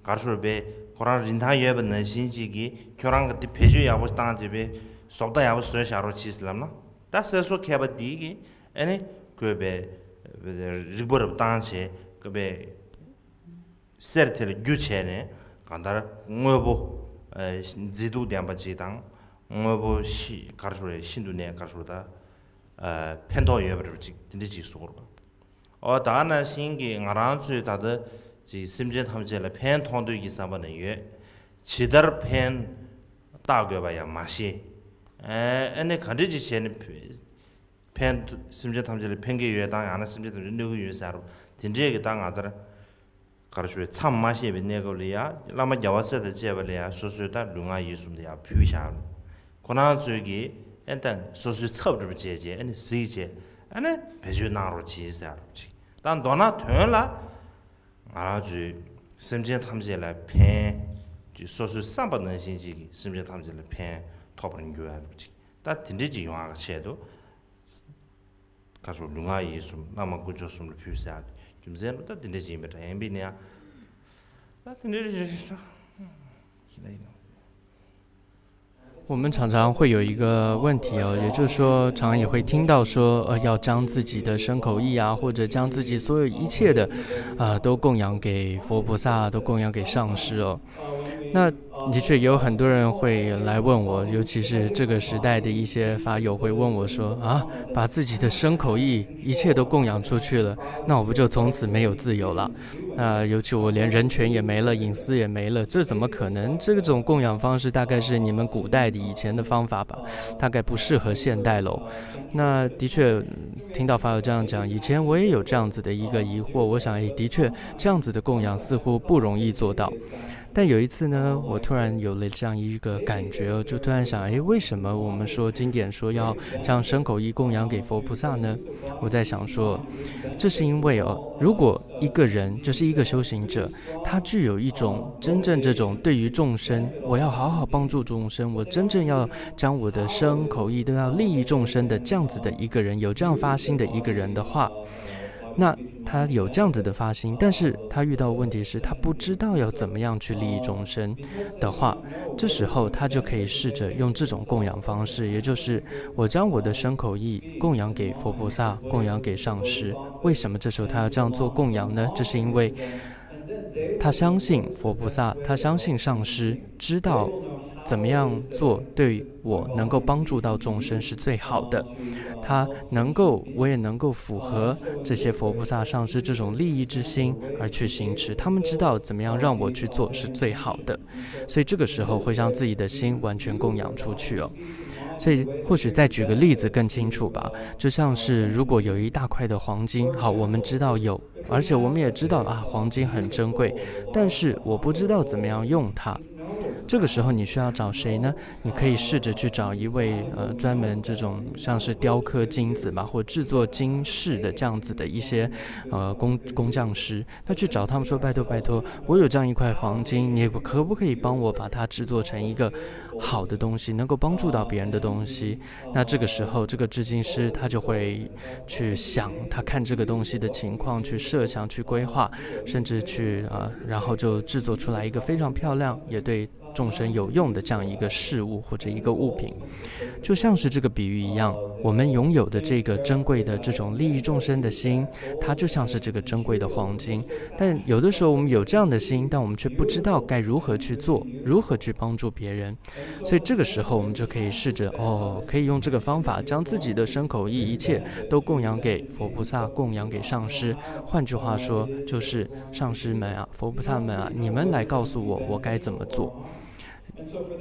ག་རེ་ཟེར་པའི་ཁོ་རང་རིན་ཐང་ཡོད་པ་ནང་བཞིན་ཅིག་གིས་ཁྱོད་རང་གི་དེ་བེད་སྤྱོད་ཡག་པོ་བཏང་ཅིག་པའི་བཟོ་ལྟ་ཡག་པོ་བཟོས་བཞག་རོགས་གྱིས་ལབ་ན། ད་གསེར་བཟོ་མཁས་པ་འདི་གིས་ཨ་ནི་བཀོད་པའི་རིག་པ་རུ་བཏང་བྱས་བཀོད་པའི། གསེར་དེ་ལ་རྒྱུ་བྱས་ནས་གང་ལྟར་དངོས་པོ་མཛེས་སྡུག་ལྡན་པ་ཅིག་དང་། དངོས་པོ་ཤི་ག་རེ་ཟེར་རེད། ཤིན་ཏུ་ནས་ག་རེ་ཟེར་ད། ཕན་ཐོགས་ཡོད་པ་རེད་ཅིག་དེ་འདྲ་ཅིག་བཟོ་དགོས་རེད་པ། ཨོ་ད་ནང་བཞིན་གྱི་ང་རང་ཚོས་ད་ལྟ་ཅིག་སེམས་ཅན་ཐམས་ཅད་ལ་ཕན་ཐོགས་འདོད་ཀྱི་བསམ་པ་ནི་ཡོད། ཇི་ལྟར་ཕན་བཏགས་དགོས་པ་ཡང་མ་ཤེས། ཨ་ནི་ག་འདྲ་ཅིག་བྱས་ནས་ཕན་སེམས་ཅན་ཐམས་ཅད་ལ་ཕན་གྱི་ཡོད་དང་ཡང་ན་སེམས་ཅན་ཐམས་ཅད་གནོད་ཀྱི་ཡོད་ཟེར་རོ། དེ་འདྲས་ཀྱི་ད་ང་ལྟར་ག་རེ་ཞུ་བའི་མཚམས་མ་བཤད་པའི་གནས་སྐབས་ལ་ཡ་བླ་མ་རྒྱལ་བ་སྲས་དང་བཅས་པ་ལ་ཡ་སོ་སོའི་ད་ལུས་ངག་ཡིད་གསུམ་དེ་ཡ་ཕུལ་བཞག་ཁོ་རང་ཚོས་ཀྱིས་ཨེ་ད་སོ་སོའི་ཚབ་སྒྲུབ་བྱས་རྗེས་ཨ་ནི་གཟིགས་བྱས་ཨ་ནི་བེད་སྤྱོད་གནང་རོགས་གྱིས་ཟེར་རོགས་གྱིས། ད་མདོར་ན་དོན་ལ་ང་རང་ཚོའི་སེམས་ཅན་ཐམས་ཅད་ལ་ཕན་གྱི་སོ་སོའི་བསམ་པ་ནང་བཞིན་ཅིག་གིས་སེམས་ཅན་ཐམས་ཅད་ལ་ཕན་ཐོགས་པར་འགྱུར་ཡ་རོགས་གྱིས། ད་དེ་འདྲས་ཅིག་ཡོང་ཡ་གི་ཆེད་དུ། ཁ་ཕྱོགས་ལུས་ངག་ཡིད་གསུམ་བླ་མ་དཀོན་མཆོག་གསུམ་ལ་ཕུལ་ཟེར་ཡ་རྒྱུ་མཚན་ལ་ད་དེ་འདྲས་ཅིག་ཡིན་པ་འདྲ་ཡིན་པས་ནི་ཡང་ད་དེ་འདྲས་རེད་ཤི་ན་ཡིན་ནོ། 我们常常会有一个问题哦，也就是说，常也会听到说，呃，要将自己的身口意啊，或者将自己所有一切的，啊、都供养给佛菩萨，都供养给上师哦。那的确也有很多人会来问我，尤其是这个时代的一些法友会问我说，啊，把自己的身口意一切都供养出去了，那我不就从此没有自由了？啊，尤其我连人权也没了，隐私也没了，这怎么可能？这种供养方式大概是你们古代的以前的方法吧，大概不适合现代喽。那的确，听到法友这样讲，以前我也有这样子的一个疑惑，我想，诶，的确，这样子的供养似乎不容易做到。但有一次呢，我突然有了这样一个感觉，就突然想，诶，为什么我们说经典说要将身口意供养给佛菩萨呢？我在想说，这是因为哦，如果一个人就是一个修行者，他具有一种真正这种对于众生，我要好好帮助众生，我真正要将我的身口意都要利益众生的这样子的一个人，有这样发心的一个人的话，那他有这样子的发心，但是他遇到问题是他不知道要怎么样去利益众生的话，这时候他就可以试着用这种供养方式，也就是我将我的身口意供养给佛菩萨，供养给上师。为什么这时候他要这样做供养呢？这是因为他相信佛菩萨，他相信上师知道怎么样做对我能够帮助到众生是最好的。他能够，我也能够符合这些佛菩萨上师这种利益之心而去行持。他们知道怎么样让我去做是最好的，所以这个时候会将自己的心完全供养出去哦。所以或许再举个例子更清楚吧，就像是如果有一大块的黄金，好，我们知道有，而且我们也知道啊，黄金很珍贵，但是我不知道怎么样用它。这个时候你需要找谁呢？你可以试着去找一位呃专门这种像是雕刻金子嘛，或制作金饰的这样子的一些呃工工匠师，那去找他们说拜托拜托，我有这样一块黄金，你可不可以帮我把它制作成一个好的东西，能够帮助到别人的东西？那这个时候，这个制金师他就会去想，他看这个东西的情况，去设想、去规划，甚至去啊、呃，然后就制作出来一个非常漂亮，也对众生有用的这样一个事物或者一个物品。就像是这个比喻一样，我们拥有的这个珍贵的这种利益众生的心，它就像是这个珍贵的黄金。但有的时候我们有这样的心，但我们却不知道该如何去做，如何去帮助别人。所以这个时候，我们就可以试着哦，可以用这个方法，将自己的身口意一切都供养给佛菩萨，供养给上师。换句话说，就是上师们啊，佛菩萨们啊，你们来告诉我，我该怎么做。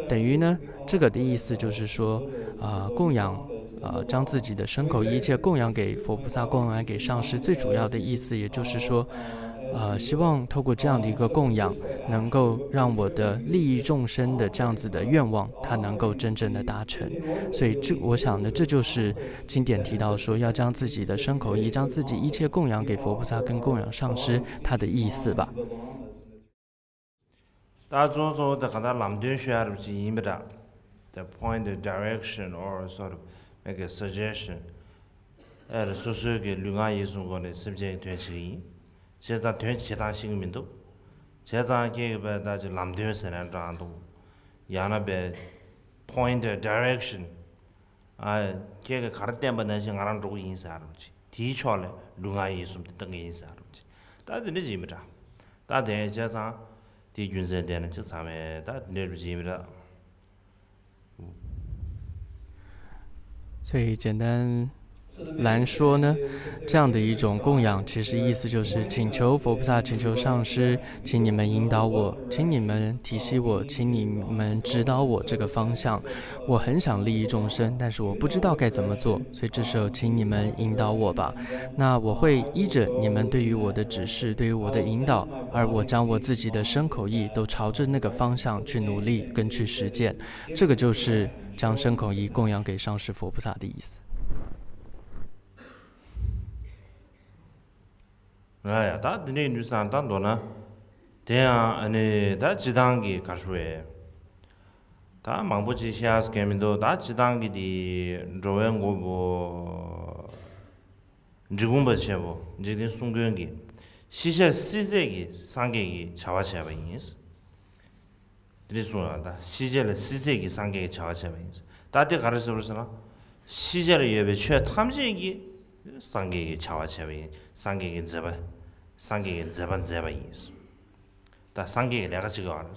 等于呢，这个的意思就是说，啊、供养，呃，将自己的身口意一切供养给佛菩萨，供养给上师。最主要的意思，也就是说，呃，希望透过这样的一个供养，能够让我的利益众生的这样子的愿望，它能够真正的达成。所以这，我想呢，这就是经典提到说要将自己的身口意，将自己一切供养给佛菩萨跟供养上师，它的意思吧。 ད་གཙོ་གཙོ་བོ་དེ་ག་ད་ལམ་སྟོན་ཞུ་ཡ་རབ་ཅིག་ཡིན་པ་འདྲ། དེ་point of direction or sort of make a suggestion. ཨེ་རེད། སོ་སོའི་གི་ལུས་ངག་ཡིད་གསུམ་སྒོ་ནས་སེམས་ཅན་གྱི་དོན་བྱེད་ཀྱི་ཡིན། བྱས་ཙང་དོན་བྱེད་སྟངས་ཤེས་ཀྱི་མི་འདུག་བྱས་ཙང་ཁྱེད་ཀྱི་བས་ད་ཅིག་ལམ་སྟོན་ཟེར་ན་འདྲ་འདུག་ཡང་ན་བས་point of direction. ཨ། ཁྱེད་ཀྱིས་ག་རེ་བསྟན་པ་ནང་བཞིན་ང་རང་འགྲོ་གི་ཡིན་ཟེར་རོགས་གྱིས། དེའི་ཕྱོགས་ལ་ལུས་ངག་ཡིད་གསུམ་དེ་བཏང་གི་ཡིན་ཟེར་རོགས་གྱིས། ད་དེ་འདྲ་ཅིག་ཡིན་པ་འདྲ། ད་དེ་བྱས་ཙང་དེའི་རྒྱུ་མཚན་བསྟན་ན་ཅིག་ཚང་མས་ད་དེ་འདྲ་ཅིག་ཡིན་པ་འདྲ། 所以简单来说呢，这样的一种供养，其实意思就是请求佛菩萨、请求上师，请你们引导我，请你们提携我，请你们指导我这个方向。我很想利益众生，但是我不知道该怎么做，所以这时候请你们引导我吧。那我会依着你们对于我的指示，对于我的引导，而我将我自己的身口意都朝着那个方向去努力跟去实践。这个就是将牲口以供养给上师佛菩萨的意思。 ང་ཡ་ད་འདི་འདྲའི་ནུས་སང་ད་མདོར་ན་དེ་ཡང་ཨ་ནི་ད་སྤྱི་བཏང་གི་ག་རེ་ཞུ་བས། ད་མང་པོ་ཅིག་བཤད་ཡག་གང་མི་འདུག་ད་སྤྱི་བཏང་གི་དེ་འགྲོ་བའི་མགོན་པོ་འབྲི་གུང་པ་ཆེན་པོ་འཇིག་རྟེན་གསུམ་མགོན་གྱིས་ཤི་བྱ་སྲིད་ཚད་ཀྱི་སངས་རྒྱས་ཀྱི་བྱ་བ་བྱས་པ་ཡིན། འདི་གསུངས་ཡོད། ད་ཤི་བྱ་ལ་སྲིད་ཚད་ཀྱི་སངས་རྒྱས་ཀྱི་བྱ་བ་བྱས་པ་ཡིན། ད་དེ་ག་རེ་ཟེར་བ་ཟེར་ན། ཤི་བྱ་ལ་ཡོད་པའི་ཆོས་ཐམས་ཅད་ཀྱི་སངས་རྒྱས་ཀྱི་བྱ་བ་བྱས་པ་ཡིན། སངས་རྒྱས་ཀྱི་མཛད་པ། སངས་རྒྱས་ཀྱི་མཛད་པ་མཛད་པ་ཡིན། ད་སངས་རྒྱས་ཀྱི་ལས་ཀ་བྱེད་ཀྱི་ཡོད་རེད།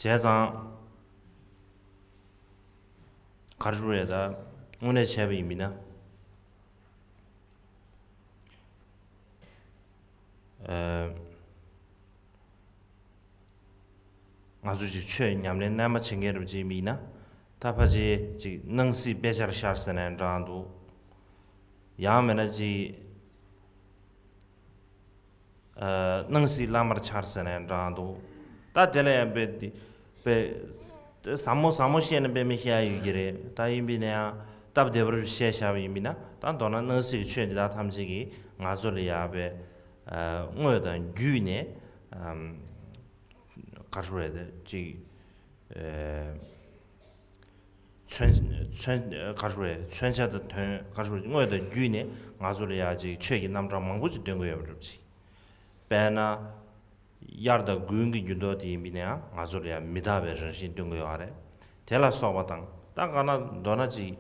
བྱས་ཙང་ག་རེ་ཞུ་རེད། ད་དངོས་གནས་བྱས་པ་ཡིན་མིན་ན། ཨ། ང་ཚོ་ཅིག་ཆོས་ཉམས་ལེན་རྣལ་མ་བྱེད་མཁན་རབ་ཅིག་མིན་ན། ད་ཕལ་ཆེར་ཅིག་སྣང་སྲིད་དཔེ་ཆར་ཤར་ཟེར་ནའི་འདྲ་འདུག་ཡང་མིན་ན་ཅིག་ཨ། སྣང་སྲིད་བླ་མར་འཆར་ཟེར་ནའི་འདྲ་འདུག་ད་དེ་ལ་ཡང་དཔེ་དེ་དཔེ་ཟབ་མོ་ཟབ་མོ་བཤད་ན་དཔེ་མི་བཤད་ཡ་ཡོད་ཀྱི་རེད། ད་ཡིན་པས་ན་ཡང་སྟབས་བདེ་བར་བཤད་བཞག་པ་ཡིན་པས་ན། ད་མདོར་ན་སྣང་སྲིད་ཀྱི་ཆོས་འདི་དག་ཐམས་ཅད་ཀྱིས་ང་ཚོ་ལ་ཡ་དཔེ་ཨ། དངོས་དང་བརྒྱུད་ནས་ཨམ། ག་རེ་ཞུ་རེད། ཅིག་ཨེ། མཚོན། མཚོན། ག་རེ་ཞུ་རེད། མཚོན་བྱ་དང་དོན། ག་རེ་ཞུ་རེད། དངོས་དང་བརྒྱུད་ནས་ང་ཚོ་ལ་ཡ་ཅིག་ཆོས་ཀྱི་རྣམ་གྲངས་མང་པོ་ཅིག་སྟོན་གྱི་ཡོད་པ་རེད་ཅིག་དཔེར་ན། དབྱར་དང་དགུན་གྱི་འགྱུར་ལྡོག་དེ་ཡིན་པས་ན་ཡང་ང་ཚོ་ལ་ཡང་མི་རྟག་པའི་རང་བཞིན་སྟོན་གྱི་ཡོད་རེད། དེ་ལ་སོགས་པ་དང་། ད་ག་ན་མདོར་ན་ཅིག་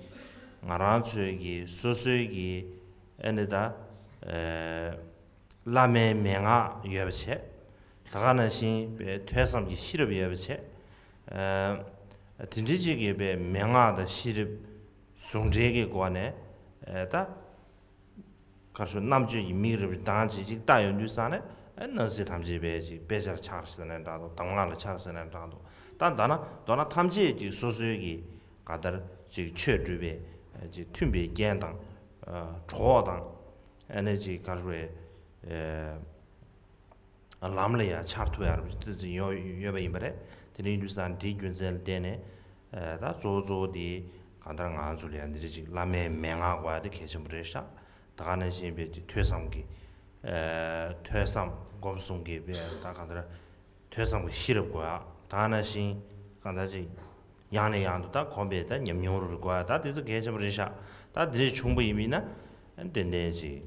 ང་རང་ཚོའི་གི་སོ་སོའི་གི་ཨ་ནི་ད་ཨེ། བླ་མའི་མན་ངག་ཡོད་པ་བྱས། ད་ག་ནང་བཞིན་པའི་ཐོས་བསམ་གྱི་ཤེས་རབ་ཡོད་པ་བྱས། ཨེ། དེ་འདྲའི་ཅིག་གི་པའི་མན་ངག་དང་ཤེས་རབ་ཟུང་འབྲེལ་གྱི་སྒོ་ནས། ཨེ། ད། ག་རེ་ཞུ། རྣམ་དཔྱོད་ཀྱི་མིག་རིལ་བུ་དང་ཅིག་ཅིག་བལྟ་ཡོང་དུས་ཙ་ནས། ཨ། སྣང་སྲིད་ཐམས་ཅད་པས་ཅིག་དཔེ་ཆར་འཆར་ཟེར་ནའི་འདྲ་འདུག་གདམས་ངག་ལ་འཆར་ཟེར་ནའི་འདྲ་འདུག་ད་ད་ན་མདོར་ན་ཐམས་ཅད་ཅིག་སོ་སོའི་གི་ག་ལྟར་ཅིག་ཆོས་སྒྲུབ་པའི་ཅིག་མཐུན་པའི་རྐྱེན་དང་། ཨ། གྲོགས་དང་། ཨ་ནི་ཅིག་ག་རེ་ཞུ། ཨ། ལམ་ལ་ཡང་འཆར་ཐུབ་ཡ་རུ་ཡོད་ཡོད་པ་ཡིན་པ་རེད། དེ་འདྲ་ཡིན་དུས་ཙ་ན་དེའི་རྒྱུ་མཚན་ལ་བརྟེན་ནས། ཨ། ད་གཙོ་བོ་གཙོ་བོ་དེ་གང་ལྟར་ང་ཚོ་ལ་ཡང་འདི་འདྲ་ཅིག་བླ་མའི་མན་ངག་དགོས་ཡ་དེ་གལ་ཆེན་པོ་རེད་ཤག་ད་ག་ནང་བཞིན་པའི་ཅིག་ཐོས་བསམ་གྱི། ཨ། ཐོས་བསམ་སྒོམ་གསུམ་གྱི་དཔེ་ད་གང་ལྟར་ཐོས་བསམ་གྱི་ཤེས་རབ་དགོས་ཡ། ད་ག་ནང་བཞིན་གང་ལྟར་ཅིག་ཡང་ནས་ཡང་དུ་ད་གོམས་པའི་ད་ཉམས་མྱོང་རུ་དགོས་ཡ། ད་དེ་ཚོ་གལ་ཆེན་པོ་རེད་ཤག་ད་འདི་འདྲ་བྱུང་པ་ཡིན་མིན་ན། ཏན་ཏན་ཅིག་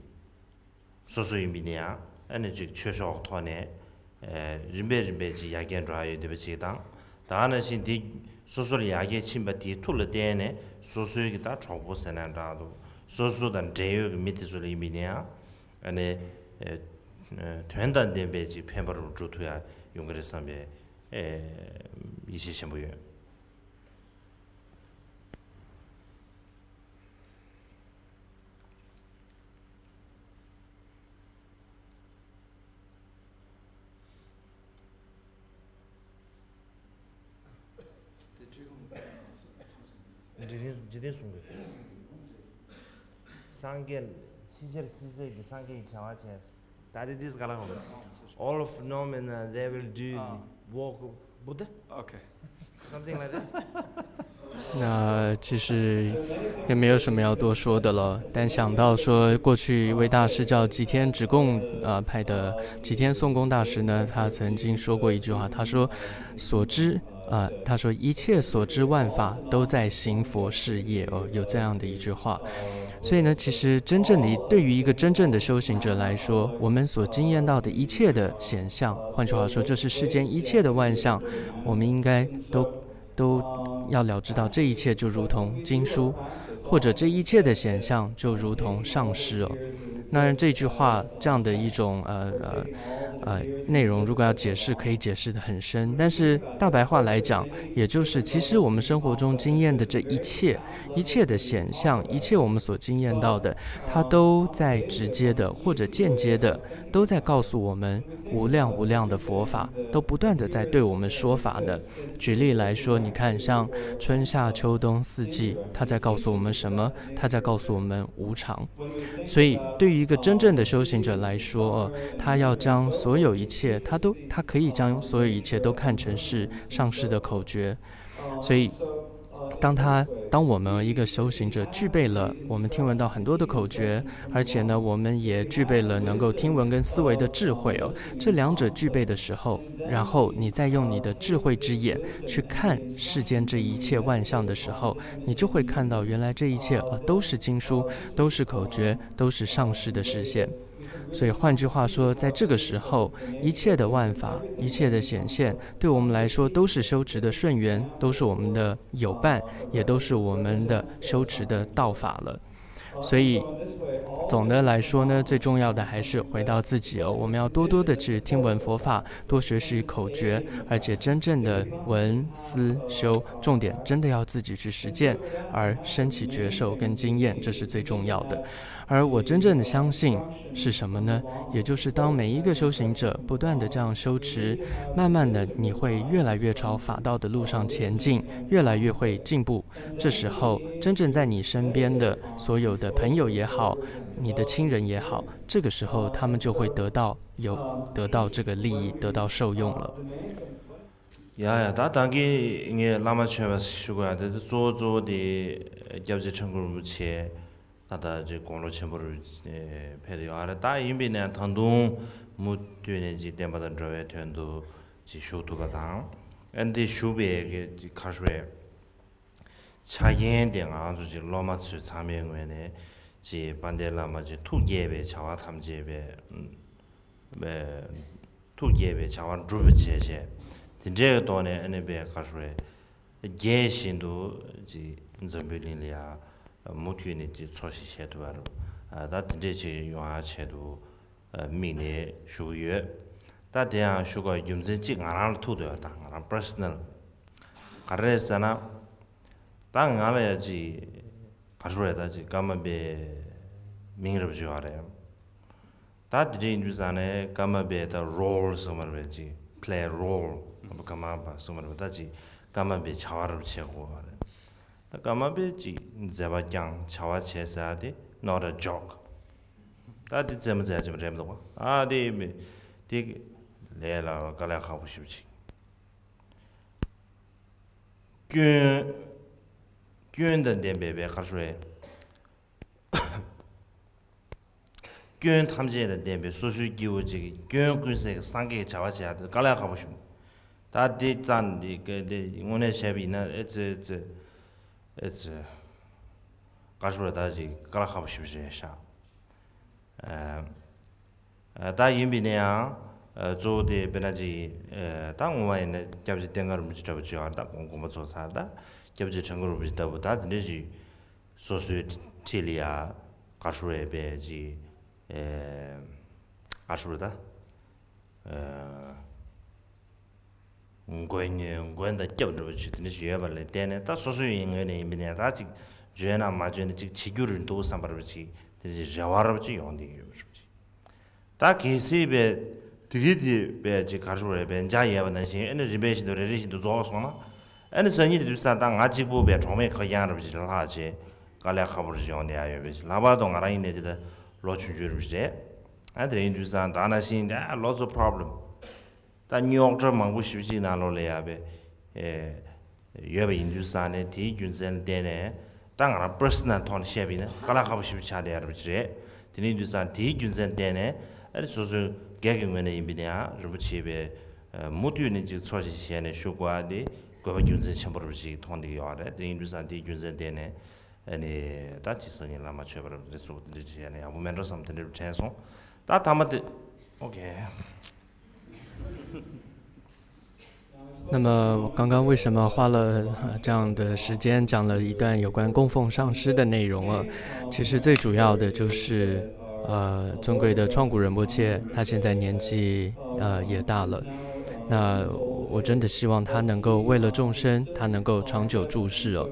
སོ་སོ་ཡིན་པས་ན་ཡང་ཨ་ནི་ཅིག་ཆོས་ཕྱོགས་ཐོག་ནས། ཨེ། རིམ་པས་རིམ་པས་ཅིག་ཡར་རྒྱས་འགྲོ་ཡ་ཡོད་བསྡད་པ་ཅིག་དང་། ད་ག་ནང་བཞིན་དེ་སོ་སོར་ཡར་རྒྱས་ཕྱིན་པ་དེའི་མཐུ་ལ་བརྟེན་ནས་སོ་སོའི་གི་ད་གྲོགས་པོ་ཟེར་ན་འདྲ་འདུག་སོ་སོ་དང་འབྲེལ་ཡོད་ཀྱི་མི་དེ་ཚོ་ལ་ཡིན་པས་ན་ཡང་། ཨ་ནི། ཨེ། དོན་དང་ལྡན་པའི་ཅིག་ཕན་པ་རུ་འགྲོ་ཐུབ་ཡ་ཡོང་གི་རེད་བསམ་པའི། ཨེ། ཡིད་ཆེས་ཆེན་པོ་ཡོད། འཇིག་རྟེན་འཇིག་རྟེན་གསུམ་མགོན། སངས་རྒྱས། ཤི་བྱ་སྲིད་ཚད་ཀྱི་སངས་རྒྱས་ཀྱི་བྱ་བ་བྱས། That is this Kalakam. All of phenomenon, they will do the work of Buddha. Okay. Something like that. 那其实也没有什么要多说的了，但想到说过去一位大师叫吉天直供，呃，派的吉天颂功大师呢，他曾经说过一句话，他说：“所知，呃，他说一切所知万法都在行佛事业。”哦，有这样的一句话。所以呢，其实真正的，对于一个真正的修行者来说，我们所经验到的一切的显象，换句话说，就是世间一切的万象，我们应该都，都要了知到，这一切就如同经书，或者这一切的显象就如同上师哦。当然，这句话这样的一种，呃，呃，呃，内容，如果要解释，可以解释得很深，但是大白话来讲，也就是其实我们生活中经验的这一切，一切的显象，一切我们所经验到的，它都在直接的或者间接的，都在告诉我们无量无量的佛法，都不断地在对我们说法呢。举例来说，你看，像春夏秋冬四季，它在告诉我们什么？它在告诉我们无常。所以，对于一个真正的修行者来说，呃，他要将所有一切，他都，他可以将所有一切都看成是上师的口诀。所以，当他，当我们一个修行者具备了我们听闻到很多的口诀，而且呢，我们也具备了能够听闻跟思维的智慧哦，这两者具备的时候，然后你再用你的智慧之眼去看世间这一切万象的时候，你就会看到原来这一切，呃，都是经书，都是口诀，都是上师的示现。所以换句话说，在这个时候，一切的万法，一切的显现，对我们来说都是修持的顺缘，都是我们的友伴，也都是我们的修持的道法了。所以，总的来说呢，最重要的还是回到自己哦。我们要多多的去听闻佛法，多学习口诀，而且真正的闻思修，重点真的要自己去实践，而升起觉受跟经验，这是最重要的。而我真正的相信是什么呢？也就是当每一个修行者不断的这样修持，慢慢的你会越来越朝法道的路上前进，越来越会进步。这时候，真正在你身边的所有的朋友也好，你的亲人也好，这个时候他们就会得到有得到这个利益，得到受用了。 ཡ་ཡ། ད་ད་གིན་ངས་བླ་མ་མཆོད་པ་ཞུ་དགོས་ཡ་དེ་གཙོ་བོ་གཙོ་བོ་དེ་སྐྱབས་རྗེ་ཁྲ་འགུ་རིན་པོ་ཆེ་ད་ལྟ་ཅིག་དགུང་ལོ་ཆེན་པོ་རུ་ཕེབས་ཡོད་རེད། ད་ཡིན་པས་ན་ད་དུང་མུ་མཐུད་ནས་ཅིག་བསྟན་པ་དང་འགྲོ་བའི་དོན་དུ་ཅིག་ཞུགས་ཐུབ་པ་དང་། ཨ་འདི་ཞུགས་པའི་གི་ཅིག་ཁ་ཤོས་ཆ་རྐྱེན་དེ་ང་རང་ཚོ་ཅིག་སློབ་མ་ཚོའི་ཚང་མའི་ངོས་ནས་ཅིག་དཔལ་ལྡན་བླ་མ་ཅིག་ཐུགས་དགྱེས་པའི་བྱ་བ་ཐམས་ཅད་པའི་པའི་ཐུགས་དགྱེས་པའི་བྱ་བ་འགྲུབ་པ་བྱས་བྱས། དེ་འདྲའི་ཐོག་ནས་ཨ་ནི་པའི་ཁ་ཧྲུའེ་རྒྱས་བཞིན་དུ་ཅིག་འཛམ་བུའི་གླིང་ལ་ཡ་མུ་མཐུད་ནས་ཅིག་འཚོ་ཞིང་གཞེས་ཐུབ་པ་རུ། ཨ་ད་དེ་འདྲས་ཅིག་ཡོང་ཡ་ཆེད་དུ་ཨ་དམིགས་ནས་ཞུ་གི་ཡོད། ད་དེ་ཡང་ཞུ་དགོས་རྒྱུ་མཚན་གཅིག་ང་རང་ལ་ཐུག་འདུག་ཡ། ད་ང་རང་པར་སོ་ནལ་ག་རེ་རེད་ཟེར་ན། ད་ང་ལ་ཡ་ཅིག་ག་ཧྲུའེ་ད་ཅིག་ཀརྨ་པའི་མིང་རབ་བརྗོད་པ་རེད། ད་དེ་འདྲ་ཡིན་དུས་ཙང་ནས་ཀརྨ་པའི་ད་རོལ་གསུངས་པ་རེད། ཅིག་play role ཀརྨ་པ་གསུངས་པ་རེད། ད་ཅིག་ཀརྨ་པའི་བྱ་བ་རབ་བྱེད་དགོས་པ་རེད། ད་ཀརྨ་པས་ཅིག་མཛད་པ་བསྐྱངས་བྱ་བ་བྱས་ཟེར་ཡ་དེ་not a joke། ད་དེ་རྩེད་མོ་རྩེ་ཡ་ཅིག་རེད་མི་འདུག་ག་ཨ་དེ་དེ་ལས་ལ་དཀའ་ལས་ཁག་པོ་ཞེ་པོ་ཅིག་སྐྱོན། སྐྱོན་དང་ལྡན་པའི་པའི་ག་ཧྲུའེ། སྐྱོན་ཐམས་ཅད་དང་ལྡན་པའི་སོ་སོའི་སྐྱེ་བོ་གཅིག་གི་སྐྱོན་ཀུན་ཟད་ཀྱི་སངས་རྒྱས་ཀྱི་བྱ་བ་བྱེད་ཡ་དེ་དཀའ་ལས་ཁག་པོ་ཞིག་ད་དེ་ཙམ་འདི་ག་དེ་དངོས་གནས་བྱས་པ་ཡིན་ན་ཨེ་ཙི་ཨེ་ཙི་ཨེ་ཙི་ག་ཧྲུའེ་ད་ཅིག་དཀའ་ལས་ཁག་པོ་ཞིག་རེད་ཤག་ཨ། ད་ཡིན་པས་ན་ཡང་གཙོ་བོ་དེ་དཔེར་ན་ཅིག་ད་སྔོན་མ་ཡིན་ན་སྐྱབས་རྗེ་བསྟན་དགའ་རིན་པོ་ཆེ་འདྲ་པོ་བྱོས་པ་ད་དགོངས་དགོངས་པ་རྫོགས་ཚར། ད་སྐྱབས་རྗེ་ཁྲ་འགུ་རིན་པོ་ཆེ་ལྟ་བུ་ད་དེ་འདྲ་ཞིག་སོ་སོའི་འཁྲིས་ལ་ཡ་ག་ཧྲུའེ་པའི་ཅིག་ག་ཧྲུའེ་ད་མགོན་མགོན་དང་སྐྱབས་འདྲ་པོ་ཅིག་དེ་འདྲ་ཞིག་ཡོད་པ་ལ་བརྟེན་ནས་ད་སོ་སོའི་ཡིན་ངོས་ནས་ཡིན་པས་ན་ད་ཅིག་བརྗོད་ན་མ་བརྗོད་ན་ཅིག་བྱེད་རྒྱུ་རེད་འདུག་བསམ་པ་རེད་པ་ཅིག་དེ་འདྲ་ཞིག་རེ་བ་རབ་ཅིག་ཡོང་བསྡད་ཡོད་པ་རེད་ཅིག་ད་གལ་སྲིད་པའི་དེ་གི་དེ་པའི་ཅིག་ག་རེ་ཞུ་དགོས་རེད། པའི་འཇའ་ཡལ་བ་ནང་བཞིན་ཨ་ནི་རིམ་པས་བཞིན་དུ་རེ་རེ་བཞིན་དུ་རྫོགས་སོང་ན། ཨ་ནི་སང་ཉིན་དུས་ས་ད་ང་གཅིག་པུ་པའི་གྲོགས་མེད་ཁ་རྐྱང་རེ་བཞིན་ལྷག་བྱས་དཀའ་ལས་ཁག་པོ་རེ་ཡོང་བསྡད་ཡ་ཡོད་པའི་ལྷག་པར་དུ་ང་རང་ཡིན་ནའི་དེ་ལ་ལོ་ཆུང་ཆུང་རེ་བཞིན་རེད། ཨ་དེ་ཡིན་དུས་ས་ད་ནང་བཞིན་ད་lots of problem ད་རྙོག་དྲ་མང་པོ་ཞེ་པོ་ཅིག་ནང་ལོགས་ལ་ཡ་པའི་ཡོད་པ་ཡིན་དུས་ས་ནས་དེའི་རྒྱུ་མཚན་ལ་བརྟེན་ནས་ད་ང་རང་པར་སོ་ནལ་ཐོག་ནས་བཤད་པ་ཡིན་ན་དཀའ་ལས་ཁག་པོ་ཞེ་པོ་ཆགས་བསྡད་ཡ་རེད་པ་ཅིག་རེད། དེ་ནས་དུས་ཙང་དེའི་རྒྱུ་མཚན་བརྟེན་ནས་ཨ་ནི་སོ་སོའི་སྒེར་གྱི་ངོས་ནས་ཡིན་པ་ཡིན་ན་ཡང་རིན་པོ་ཆེ་པའི་མུ་མཐུད་ནས་ཅིག་འཚོ་ཞིང་གཞེས་ནས་བཞུགས་དགོས་པ་དེ་དགོས་པ་རྒྱུ་མཚན་ཆེན་པོ་རུ་ཅིག་མཐོང་བསྡད་ཀྱི་ཡོད་རེད། དེ་ཡིན་དུས་ཙང་དེའི་རྒྱུ་མཚན་བརྟེན་ནས་ཨ་ནི་ད་ཅིག་སང་ཉིན་བླ་མ་མཆོད་པ་རུ་འདི་ཚོ་འདི་འདྲ་ཅིག་བྱས་ནས་ཡག་པོ་མེད་འགྲོ་བསམ་དེ་འདྲ་དྲན་སོང་། ད་ཐ་མ་དེ་ཨོ་ཁེ།那么刚刚为什么花了呃这样的时间讲了一段有关供奉上师的内容啊？其实最主要的就是，呃，尊贵的创古仁波切，他现在年纪呃也大了，那我真的希望他能够为了众生，他能够长久住世哦。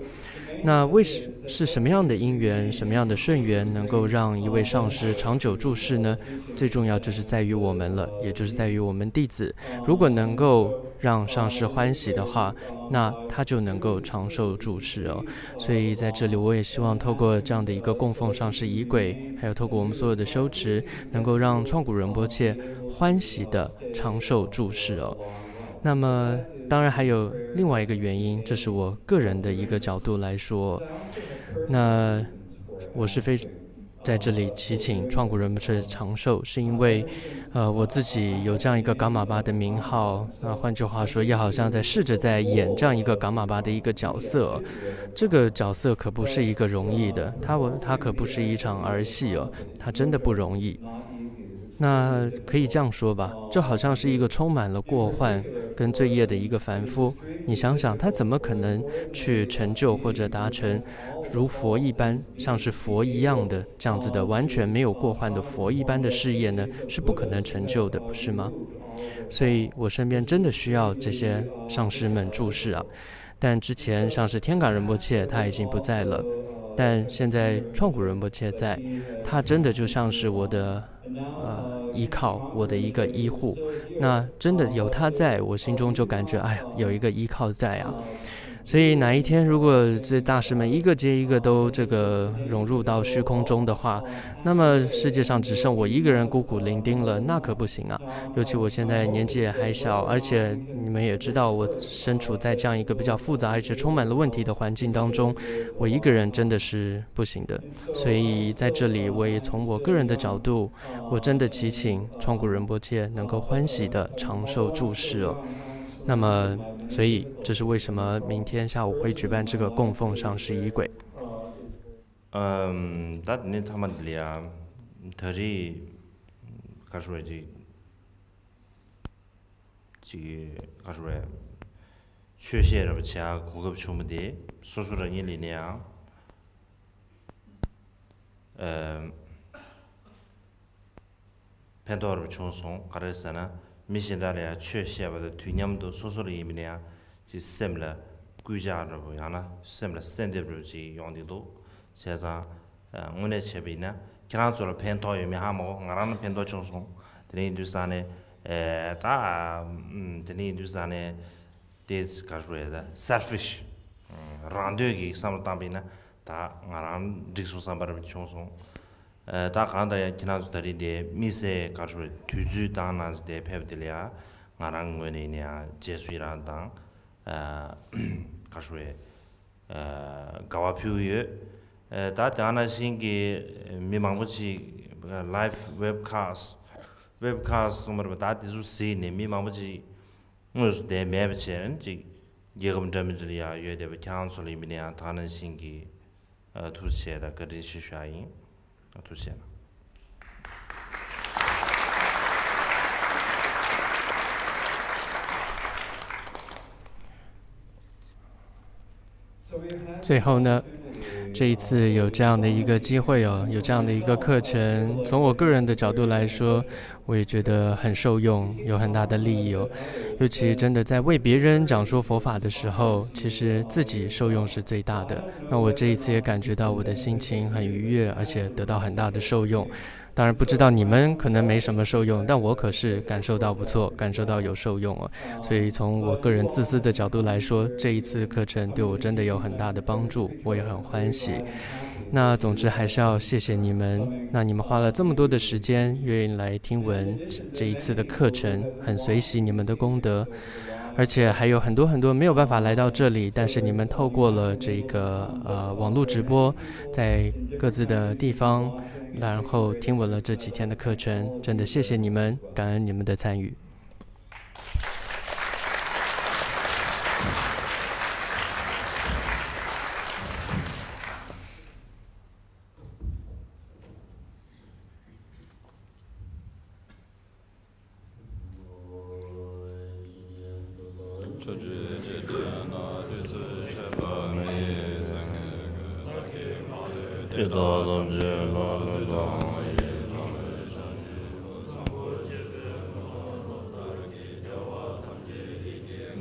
那为什是什么样的因缘，什么样的顺缘，能够让一位上师长久住世呢？最重要就是在于我们了，也就是在于我们弟子。如果能够让上师欢喜的话，那他就能够长寿住世哦。所以在这里，我也希望透过这样的一个供奉上师仪轨，还有透过我们所有的修持，能够让创古仁波切欢喜的长寿住世哦。那么，当然还有另外一个原因，这是我个人的一个角度来说。那我是非在这里祈请创古仁波切长寿，是因为，呃，我自己有这样一个噶玛巴的名号。那换句话说，也好像在试着在演这样一个噶玛巴的一个角色。这个角色可不是一个容易的，它我它可不是一场儿戏哦，它真的不容易。那可以这样说吧，就好像是一个充满了过患跟罪业的一个凡夫。你想想，他怎么可能去成就或者达成如佛一般，像是佛一样的这样子的完全没有过患的佛一般的事业呢？是不可能成就的，不是吗？所以我身边真的需要这些上师们注视啊。但之前像是天港仁波切他已经不在了，但现在创古仁波切在，他真的就像是我的呃依靠，我的一个依护。那真的有他在，我心中就感觉哎呀，有一个依靠在啊。所以哪一天如果这大师们一个接一个都这个融入到虚空中的话，那么世界上只剩我一个人孤苦伶仃了，那可不行啊！尤其我现在年纪也还小，而且你们也知道，我身处在这样一个比较复杂而且充满了问题的环境当中，我一个人真的是不行的。所以在这里，我也从我个人的角度，我真的祈请创古仁波切能够欢喜的长寿住世哦。那么，所以这是为什么明天下午会举办这个供奉上师仪轨。 ཨམ། ད་དེ་ནས་ཐ་མ་འདི་ལ་ཡ་ད་རེས་ག་རེ་ཟེར་ཅིག་ཅིག་ག་རེ་ཟེར་ཆོས་བཤད་ར་བ་བྱ་གོ་སྐབས་བྱུང་བ་དེ་སོ་སོ་རང་ཉིད་ལ་ནས་ཡང་ཨམ། ཕན་ཐོགས་རབ་བྱུང་སོང་། ག་རེ་ཟེར་ན་མི་གཞན་དག་ལ་ཡང་ཆོས་བཤད་པ་དང་དུས་མཉམ་དུ་སོ་སོ་ལ་ཡིན་པ་ན་ཡང་ཅིག་སེམས་ལ་སྐུལ་ལྕག་འདྲ་པོ་ཡང་ན་སེམས་ལ་གསལ་འདེབས་འདྲ་པོ་ཅིག་ཡོང་གི་འདུག། བྱས་ཙང་དངོས་གནས་བྱས་པ་ཡིན་ན་ཁྱེད་རང་ཚོ་ལ་ཕན་ཐོགས་ཡོད་མེད་ཧ་མ་གོ། ང་རང་ལ་ཕན་ཐོགས་བྱུང་སོང་། དེ་ནས་ཡིན་དུས་ཙང་ནས་ད་དེ་ནས་ཡིན་དུས་ཙང་ནས་དེ་ག་རེ་ཟེར་ད་selfish། རང་འདོད་ཀྱི་བསམ་བློ་བཏང་པ་ཡིན་ན་ད་ང་རང་འགྲིག་སོང་བསམ་པ་རེ་བྱུང་སོང་། ཨ། ད་གང་ལྟར་ཡང་ཁྱེད་རང་ཚོ་ད་རེས་དེ་དམིགས་བསལ་ག་རེ་ཟེར་དུས་ཚོད་བཏང་གནང་ཟེར་དེ་ཕེབས་དེ་ལ་ཡང་ང་རང་ངོས་ནས་ཡིན་ན་ཡང་རྗེས་སུ་ཡི་རང་དང་། ཨ། ག་རེ་ཟེར། ཨ། དགའ་བ་ཕུལ་གྱི་ཡོད། ཨ། ད་དེ་ནང་བཞིན་གྱི་མི་མང་པོ་ཅིག་live webcast webcast གསུངས་པ་རེད་པ། ད་དེ་ཚོ་གཟིགས་ནས་མི་མང་པོ་ཅིག་དངོས་སུ་བསྡད་མེད་པ་བྱས་ནས་ཅིག་རྒྱལ་ཁབ་འདྲ་མི་འདྲ་ལ་ཡང་ཡོད་བསྡད་པ་ཁྱེད་རང་ཚོ་ལ་ཡིན་པ་ན་ཡང་ད་ནང་བཞིན་གྱི་ཨ། ཐུགས་རྗེ་ཆེ་དང་བཀའ་དྲིན་ཆེ་ཞུ་ཡ་ཡིན། ཐུགས་རྗེ་ཆེ་གནང་། 最后呢，这一次有这样的一个机会哦，有这样的一个课程，从我个人的角度来说，我也觉得很受用，有很大的利益哦。尤其真的在为别人讲述佛法的时候，其实自己受用是最大的。那我这一次也感觉到我的心情很愉悦，而且得到很大的受用。 当然不知道你们可能没什么受用，但我可是感受到不错，感受到有受用哦。所以从我个人自私的角度来说，这一次课程对我真的有很大的帮助，我也很欢喜。那总之还是要谢谢你们，那你们花了这么多的时间，愿意来听闻这一次的课程，很随喜你们的功德。 而且还有很多很多没有办法来到这里，但是你们透过了这个呃网络直播，在各自的地方，然后听闻了这几天的课程，真的谢谢你们，感恩你们的参与。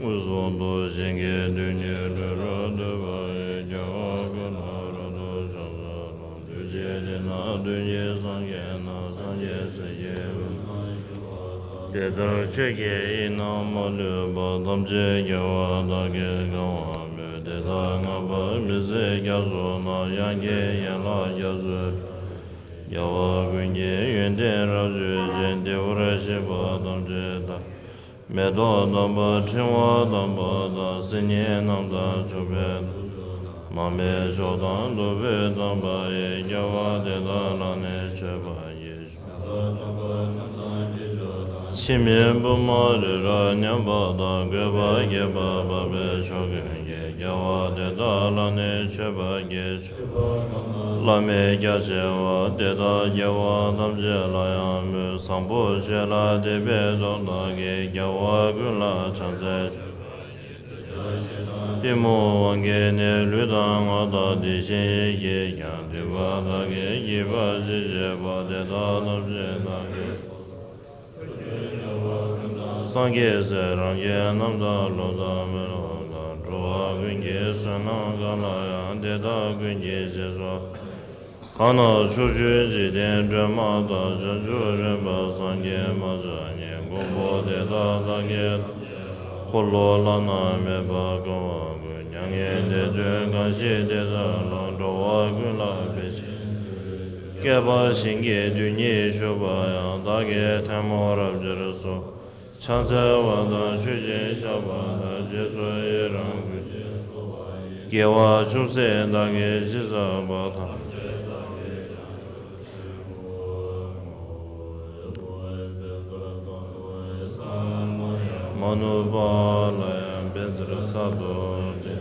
མངོན་སུམ་དུ་གཞན་གྱི་སྡུག་བསྔལ་སྒྲོལ་རོགས་འདོད་པ་ཡི། སྐྱེ་བ་ཀུན་ཏུ་རབ་ཏུ་བྱུང་ཚུལ་དང་། དུས་གཅིག་དེ་ན་སྡུག་བསྔལ་སངས་རྒྱས་རྣམས། སངས་རྒྱས་སྲས་ཀྱི་དབུས་ན་བཞུགས་པ་དང་། དེ་ལྟར་ཆོས་ཀྱི་དབྱིངས་རྣམས་མ་ལུས་པ། ཐམས་ཅད་རྒྱལ་བ་དག་གིས་གང་བར་མོས། དེ་དག་བསྔགས་པ་མི་ཟད་རྒྱ་མཚོ་རྣམས། དབྱངས་ཀྱི་ཡན་ལག་རྒྱ་མཚོའི་ཕྲེང་བ་ཡིས། རྒྱལ་བ་ཀུན་གྱི་ཡོན་ཏན་རབ་བརྗོད་ཅིང་། བདེ་བར་གཤེགས་པ་ཐམས་ཅད་དག་མེ་ཏོག་དམ་པ་ཕྲེང་བ་དམ་པ་དང་། སིལ་སྙན་རྣམས་དང་བྱུག་པའི་མར་མེ་མཆོག་དང་བདུག་སྤོས་དམ་པ་ཡིས། རྒྱལ་བ་དེ་དག་ལ་ནི་མཆོད་པར་བགྱི། འཆི་མེད་པདྨ་རི་རབ་མཉམ་པ་དང་། བཀོད་པ་རྒྱས་པར་འཕགས་པའི་མཆོག་ཀུན་གྱི། རྒྱལ་བ་དེ་དག་ལ་ནི་མཆོད་པར་བགྱི། བླ་མེད་རྒྱ་ཆེ་བ། དེ་དག་རྒྱལ་བ་ཐམས་ཅད་ལ་ཡང་མོས། བཟང་པོ་ཆོས་ལ་དད་པའི་སྟོབས་དག་གིས། རྒྱལ་བ་ཀུན་ལ་ཕྱག་འཚལ། གཏི་མུག་དབང་གིས་ནི། ལུས་དང་ངག་དང་དེ་བཞིན་ཡིད་ཀྱིས་ཀྱང་། སྡིག་པ་དག་གིས་བགྱིས་པ་ཅི་བྱེད་པ། དེ་དག་ཐམས་ཅད་བདག་གིས། སངས་རྒྱས་སྲས་རང་རྒྱལ་རྣམས་དང་། ལྷ་དང་མི་རྣམས་དང་། འགྲོ་བ་ཀུན་གྱི་བསོད་ནམས་གང་ལ་ཡང་། དེ་དག་ཀུན་གྱི་རྗེས་སུ། གང་རྣམས་ཕྱོགས་བཅུའི་འཇིག་རྟེན་སྒྲོན་མ་དང་། བྱང་ཆུབ་རིམ་པར་སངས་རྒྱས་མ་ཆགས་ཉིད། མགོན་པོ་དེ་དག་བདག་གིས། འཁོར་ལོ་བླ་ན་མེད་པ་བསྐོར་བ་ཀུན། མྱ་ངན་འདས་དོན་གང་བཞེད་དེ་དག་ལ། འགྲོ་བ་ཀུན་ལ་ཕན་ཕྱིར། བསྐལ་པ་ཞིང་གི་རྡུལ་སྙེད་བཞུགས་པ་ཡང་། བདག་གིས་ཐལ་མོ་རབ་སྦྱར་སོགས། ཕྱག་འཚལ་བ་དང་མཆོད་ཅིང་བཤགས་པ་དང་། རྗེས་སུ་ཡི་རང་བསྐུལ་ཞིང་གསོལ་བ་ཡི། དགེ་བ་ཅུང་ཟད་བདག་གིས་ཅི་བསགས་པ། ཐམས་ཅད་བདག་གིས་བྱང་ཆུབ་ཕྱིར་བསྔོ། མ་ནུབ་པ་ལ་ཡང་བཛྲ་ས་ཏྭ་ཏེ།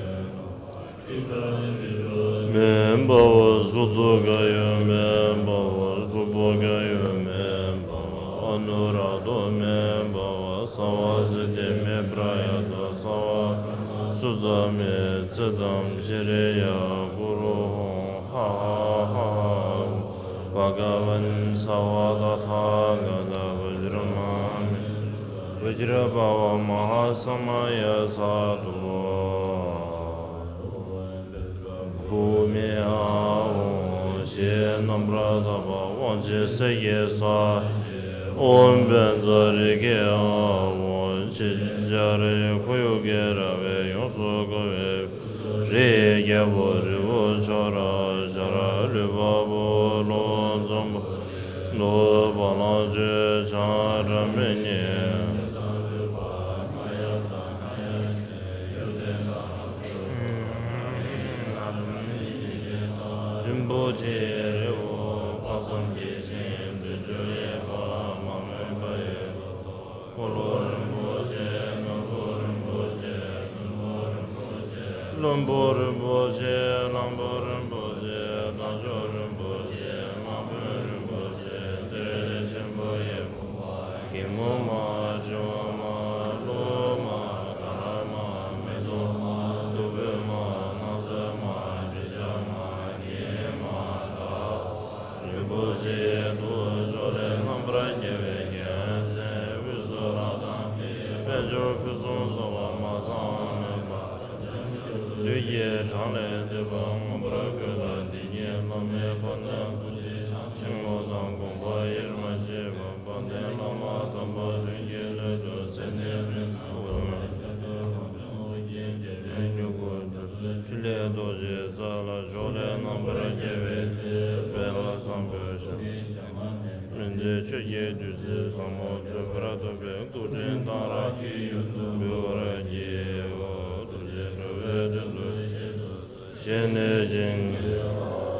མེ་འབར་བ་གཟུགས་སྟོབས་ག་ཡོད། མེ་འབར་བ་གཟུགས་པོ་ག་ཡོད། མེ་འབར་བ་ཨ་ནུ་ར་ཏོ། མེ་འབར་བ་སརྦ་སིདྡྷི། མེ་པྲ་ཡ་ཐཱ། སརྦ་སུ་ཙ་མེ། ཚེ་ཐམས་ཅད་ཡ་གུ་རུ་ཧཱུྃ། ཧ་ཧ་ཧ་ཧ། བྷ་ག་ཝན་སརྦ་ཏ་ཐཱ་ག་ཏ་བཛྲ་མ་ཧཱ་མེ་བཛྲ་བྷ་ཝ་མ་ཧཱ་ས་མ་ཡ་སཱ་ཏུ། བྷཱུ་མི་ཨཱཿཧཱུྃ་ཞེས་རྣམ་པར་དག་པ། དབང་ཆེན་གསེར་གྱི་ས། ཨོཾ་བཛྲ་རེ་ཁེ་ཨཱཿཧཱུྃ། ཕྱི་ལྕགས་རི་ཁོར་ཡུག་གི་ར་བས་ཡོངས་སུ་བསྐོར་བའི། རིའི་རྒྱལ་པོ་རི་བོ་ཅོག་ར་ཤ་ར་ལུས་འཕགས་པོ་ཀླུ་འཛམ་བུ་གླིང་དུ། བ་ལང་སྤྱོད་འཆང་སྒྲ་མི་སྙན། རིན་པོ་ཆེའི་རི་བོ་དཔག་བསམ་གྱི་ཞིང་། བདུན་ཅུ་ཡས་པ་མ་རྨོས་པ་ཡི། འཁོར་ལོ་རིན་པོ་ཆེ། ནོར་བུ་རིན་པོ་ཆེ། བཙུན་མོ་རིན་པོ་ཆེ། བློན་པོ་རིན་པོ་ཆེ། གླང་པོ་རིན་པོ་ཆེ། རྟ་མཆོག་རིན་པོ་ཆེ། དམག་དཔོན་རིན་པོ་ཆེ། གཏེར་ཆེན་པོ་ཡི་བུ་མོ། སྒེག་མོ་མ། དྲི་བ་མ། གློ་བུར་མ། དར་མ། མེ་ཏོག་མ། བདུག་སྤོས་མ། སྣང་གསལ་མ། དྲི་ཆབ་མ། གཉེར་མ་དང་། རིན་པོ་ཆེའི་ཏོག་ཕྱོགས་ལས་རྣམ་པར་རྒྱལ་བའི་རྒྱལ་མཚན། དབུས་སུ་རབ་དང་འཕེལ་བའི་དཔལ་འབྱོར་ཕུན་སུམ་ཚོགས་པ་མ་ཚང་བ་མེད་པ། བདུད་ཀྱི་གྲངས་ལས་འདས་པ་མངོན་པར་བཀོད་པ། དེ་ཉིད་ཚང་མས་དཔལ་ལྡན་རྡོ་རྗེ་འཆང་ཆེན་པོ་དང་དགོངས་པ་དབྱེར་མ་ཕྱེད་པ། དཔལ་ལྡན་བླ་མ་དམ་པ་དོན་གྱི་སྣོད་དུ་ཚད་མེད་པའི་ནམ་མཁའ་དང་། ཐུབ་པའི་རྡོ་རྗེའི་རྩལ་ལ་ཕྱོགས་ལས་རྣམ་པར་རྒྱལ་བའི་དཔལ་བཟང་པོའི་ཞབས། སྨིན་མཛད་ཆོས་ཀྱི་བདུད་རྩི་ཟབ་མོ་འདོད་པར་ཐོབ་པའི། སྐུ་ཕྲེང་གཏང་རག་གི་ཡུལ་དུ་འབུལ་བར་བགྱིའོ། རྡོ་རྗེ་འགྲོ་བའི་དོན་དུ་ཞེས་བྱས་ནས་བྱིན་གྱིས་བརླབ་ཏོ།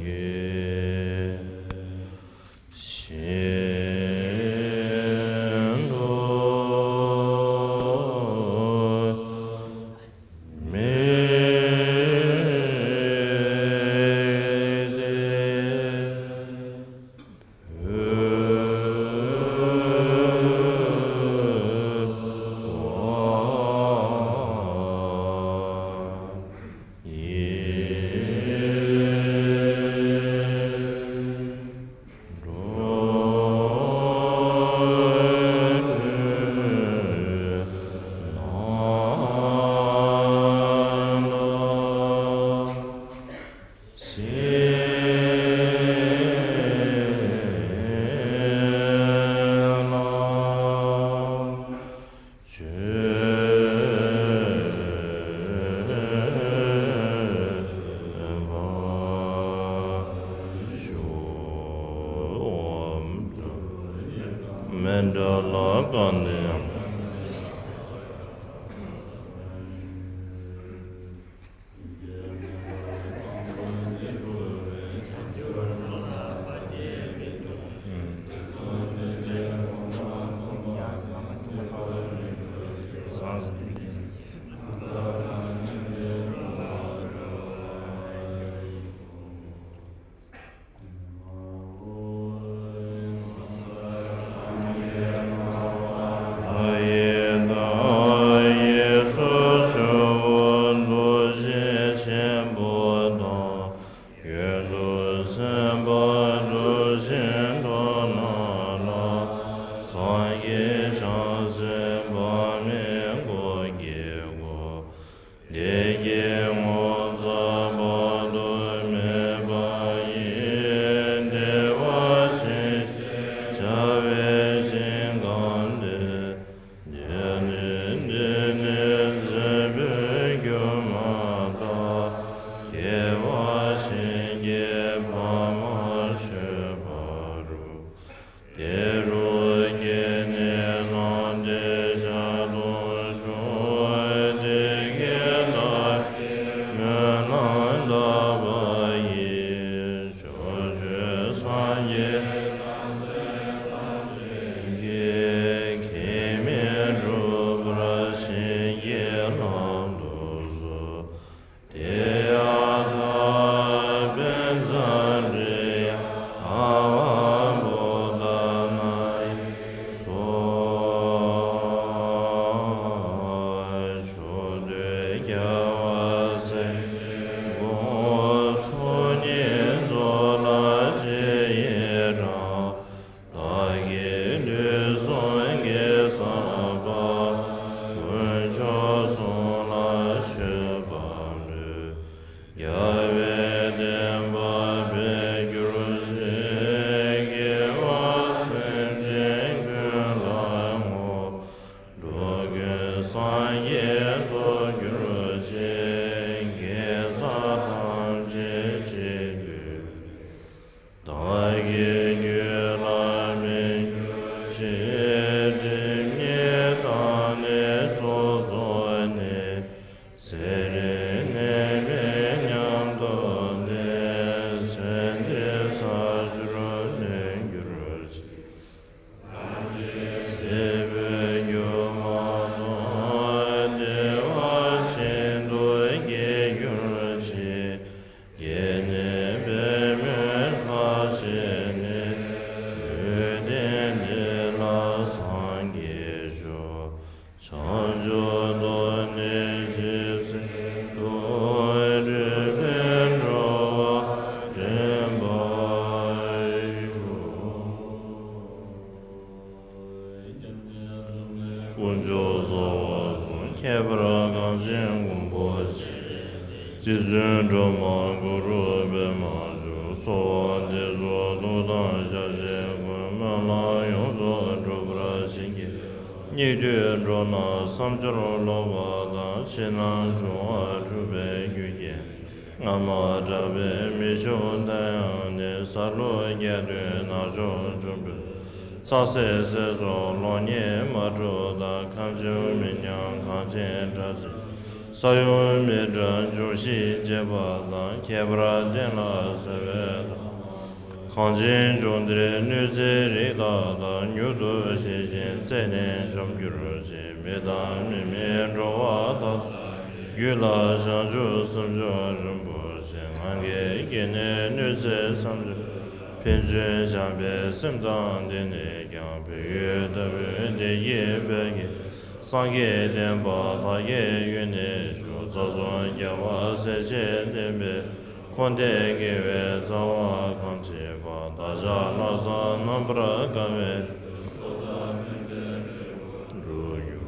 བདེ་སྐྱིད་ངོ་མཚར་དཔག་ཏུ་མེད་པ་ཡི་བདེ་བ་ཅན་ཞེས་བྱ་བའི་ཞིང་ཁམས་འདིར། དེ་ནི་འདི་ནི་འཛམ་བུའི་སྒྱུ་མ་ལྟར། སྐྱེ་བ་གཞན་གྱིས་ཕར་མ་ཆོད་པ་རུ། དེ་རུ་སྐྱེས་ནས་ནམ་མཁའི་མཐའ་སྟོང་ཕྱོགས་བདེ་དགེ་ལྷ་ཡི་སྨོན་ལམ་བཏབ་པ་ཡིས། ཕྱོགས་བཅུའི་སངས་རྒྱས་བྱང་སེམས་ཐམས་ཅད་ཀྱིས། གེགས་མེད་འགྲུབ་པར་བྱིན་གྱིས་བརླབ་ཏུ་གསོལ། ཏདྱ་ཐཱ། པཉྩ་དྲི་ཡ་ཨ་ཝ་བོ་དྷ་ན་ཡེ་སྭཱ་ཧཱ། ཕྱོགས་དུས་རྒྱལ་བ་སྲས་བཅས་དགོངས། ཚོགས་གཉིས་རྫོགས་ལ་རྗེས་ཡི་རང་། བདག་གིས་དུས་གསུམ་དགེ་བསགས་པ། དཀོན་མཆོག་གསུམ་ལ་མཆོད་པར་འབུལ། རྒྱལ་བའི་བསྟན་པ་འཕེལ་གྱུར་ཅིག་དགེ་བ་སེམས་ཅན་ཀུན་ལ་བསྔོ། འགྲོ་ཀུན་སངས་རྒྱས་རྟོགས་གྱུར་ཅིག་དགེ་རྩ་ཐམས་ཅད་གཅིག་བསྡུས། བདག་གི་རྒྱུད་ལ་སྨིན་གྱུར་ཅིག་སྒྲིབ་གཉིས་དག་ནས་ཚོགས་རྫོགས་ནས། ཚེ་རིང་ནད་མེད་ཉམས་རྟོགས་ལྡན། ཚེ་འདིར་ས་བཅུར་ལྷུན་གྱུར་ཅིག་ཚེ་འཕོས་སྒྱུ་མ་ལྟར། བདེ་བ་ཅན་དུ་སྐྱེ་གྱུར་ཅིག་དགེ་ནི་པདྨོའི་ཁ་བྱེ་ནས། ལུས་རྟེན་འདི་ལ་སངས་རྒྱས་ཤོག་བྱང་ཆུབ་ཏུ་གནས་ཀྱི་ཚུལ་དུ། སྒྲུབ་པས་འགྲོ་བ་འདྲེན་པར་ཤོག་དཀོན་མཆོག་རྩ་བ་གསུམ་ཁྱད་པར་གང་ཞིག་མགོན་པོ་ཆེ། རྗེ་བཙུན་སྒྲོལ་མ་གུ་རུ་པདྨ་འབྱུང་། གསོལ་བ་འདེབས་སོ་ཐུགས་དམ་བཞག་ཞིང་ཀུན། སྨོན་ལམ་ཡོངས་སུ་འགྲུབ་པར་བྱིན་གྱིས། སྙིགས་དུས་འགྲོ་རྣམས་བསམ་སྦྱོར་ལོག་པ་དང་། ཕྱི་ནང་འབྱུང་བ་འཁྲུགས་པའི་རྒྱུ་རྐྱེན། སྔ་མ་དགྲ་བོས་མི་ཆོག་མཐའ་ཡངས་ནས། སྲ་ལུག་རྒྱ་མདུད་ནག་ཕྱོགས་འཇོམས་པའི། ཚ་ཟེར་ཟས་སོགས་གློག་བརྙན་མ་དྲུག་དང་། ཁམས་ཆེན་མི་ཉམས་གངས་ཅན་སྒྲ་གཅན། ས་ཡོམ་མེ་སྲེག་འབྱུང་བཞིའི་བཅས་པ་དང་། ཁྱད་པར་གཏན་ལ་འཚོལ་བའི་ཐབས། གངས་ཅན་ལྗོངས་འདིར་གནོད་འཚེའི་རིགས་དག་དང་། མྱུར་དུ་ཞི་ཞིང་བརྩད་ནས་འཇོམས་གྱུར་ཅིག་མི་དང་མི་མིན་འགྲོ་བ་དག་རྒྱུད་ལ། བྱང་ཆུབ་སེམས་མཆོག་རིན་པོ་ཆེ། ང་རྒྱལ་གྱིས་ནི་གནོད་འཚེ་མཚམས་སྦྱོར། ཕན་ཚུན་བྱམས་པའི་སེམས་དང་ལྡན་ནས་ཀྱང་། བོད་ཡུལ་ལྟ་བུའི་བདེ་སྐྱིད་འཕེལ་གྱིས། སངས་རྒྱས་བསྟན་པ་དར་རྒྱས་ཡུན་གནས་ཤོག་རྩ་གསུམ་རྒྱལ་བ་སྲས་བཅས་བསྟན་པའི། འཁོར་འདས་དགེ་བའི་རྩ་བ་གང་མཆིས་པ། བདག་ཅག་ལྷག་བསམ་རྣམ་པར་དགའ་བའི། འགྲོ་ཡུལ་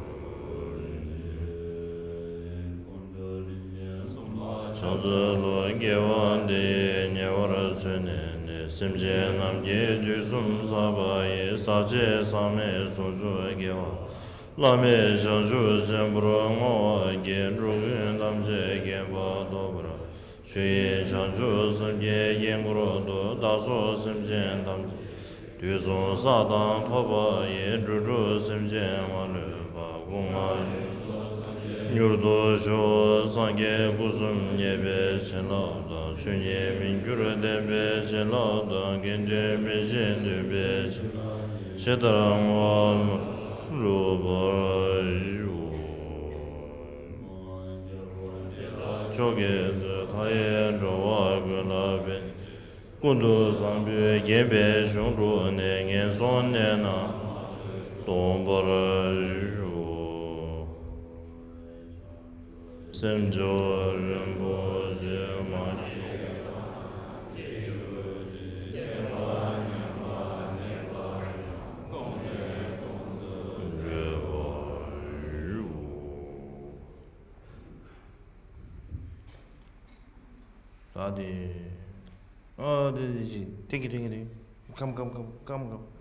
བྱང་རྩོད་ལུགས་དགེ་བ་འདི་ཡིས། ཉེ་བར་མཚོན་ནས་ནི། སེམས་ཅན་རྣམས་ཀྱི་དུས་གསུམ་བསགས་པ་ཡི། ཟག་བཅས་ཟག་མེད་ཟུང་འཇུག་དགེ་བ། བླ་མེད་བྱང་ཆུབ་ཆེན་པོར་བསྔོ་བ་བགྱི། འགྲོ་ཀུན་ཐམས་ཅད་མཁྱེན་པ་ཐོབ་པར། ཆོས་དབྱིངས་བྱང་ཆུབ་སེམས་ཀྱི་དཀྱིལ་འཁོར་དུ། བདག་སོགས་སེམས་ཅན་ཐམས་ཅད་དུས་གསུམ་བསགས་དང་ཐོབ་པ་ཡི། འགྲོ་དྲུག་སེམས་ཅན་མ་ལུས་པ། སྐུ་ལྔ་ཡོངས་སུ་རྫོགས་མྱུར་དུ་ཞུ། སངས་རྒྱས་སྐུ་གསུམ་བརྙེས་པའི་བྱིན་རླབས་དང་། ཆོས་ཉིད་མི་འགྱུར་བདེན་པའི་བྱིན་རླབས་དང་། དགེ་འདུན་མི་ཕྱེད་འདུན་པའི་བྱིན་རླབས་ཇི་ལྟར་བསྔོ་བ། འགྲུབ་པར་ཤོག་མཆོག་གི་མཛོད། མཐའ་ཡས་འགྲོ་བ་ཀུན་ལ་ཕན། ཀུན་ཏུ་བཟང་པོས་བརྒྱན་པའི་གཞུང་དྲུག་ནས། ངན་སོང་གནས་རྣམས་སྟོངས་པར་ཤོག་སེམས་མཆོག་རིན་པོ་ཆེ་མ་སྐྱེས་ད་དེ། ཨ་དེ་དེ་ཅི་ཐེངས་ཀྱི་ཐེངས་ཀྱི་ཐེངས་ཀམ་ཀམ་ཀམ་ཀམ་ཀམ།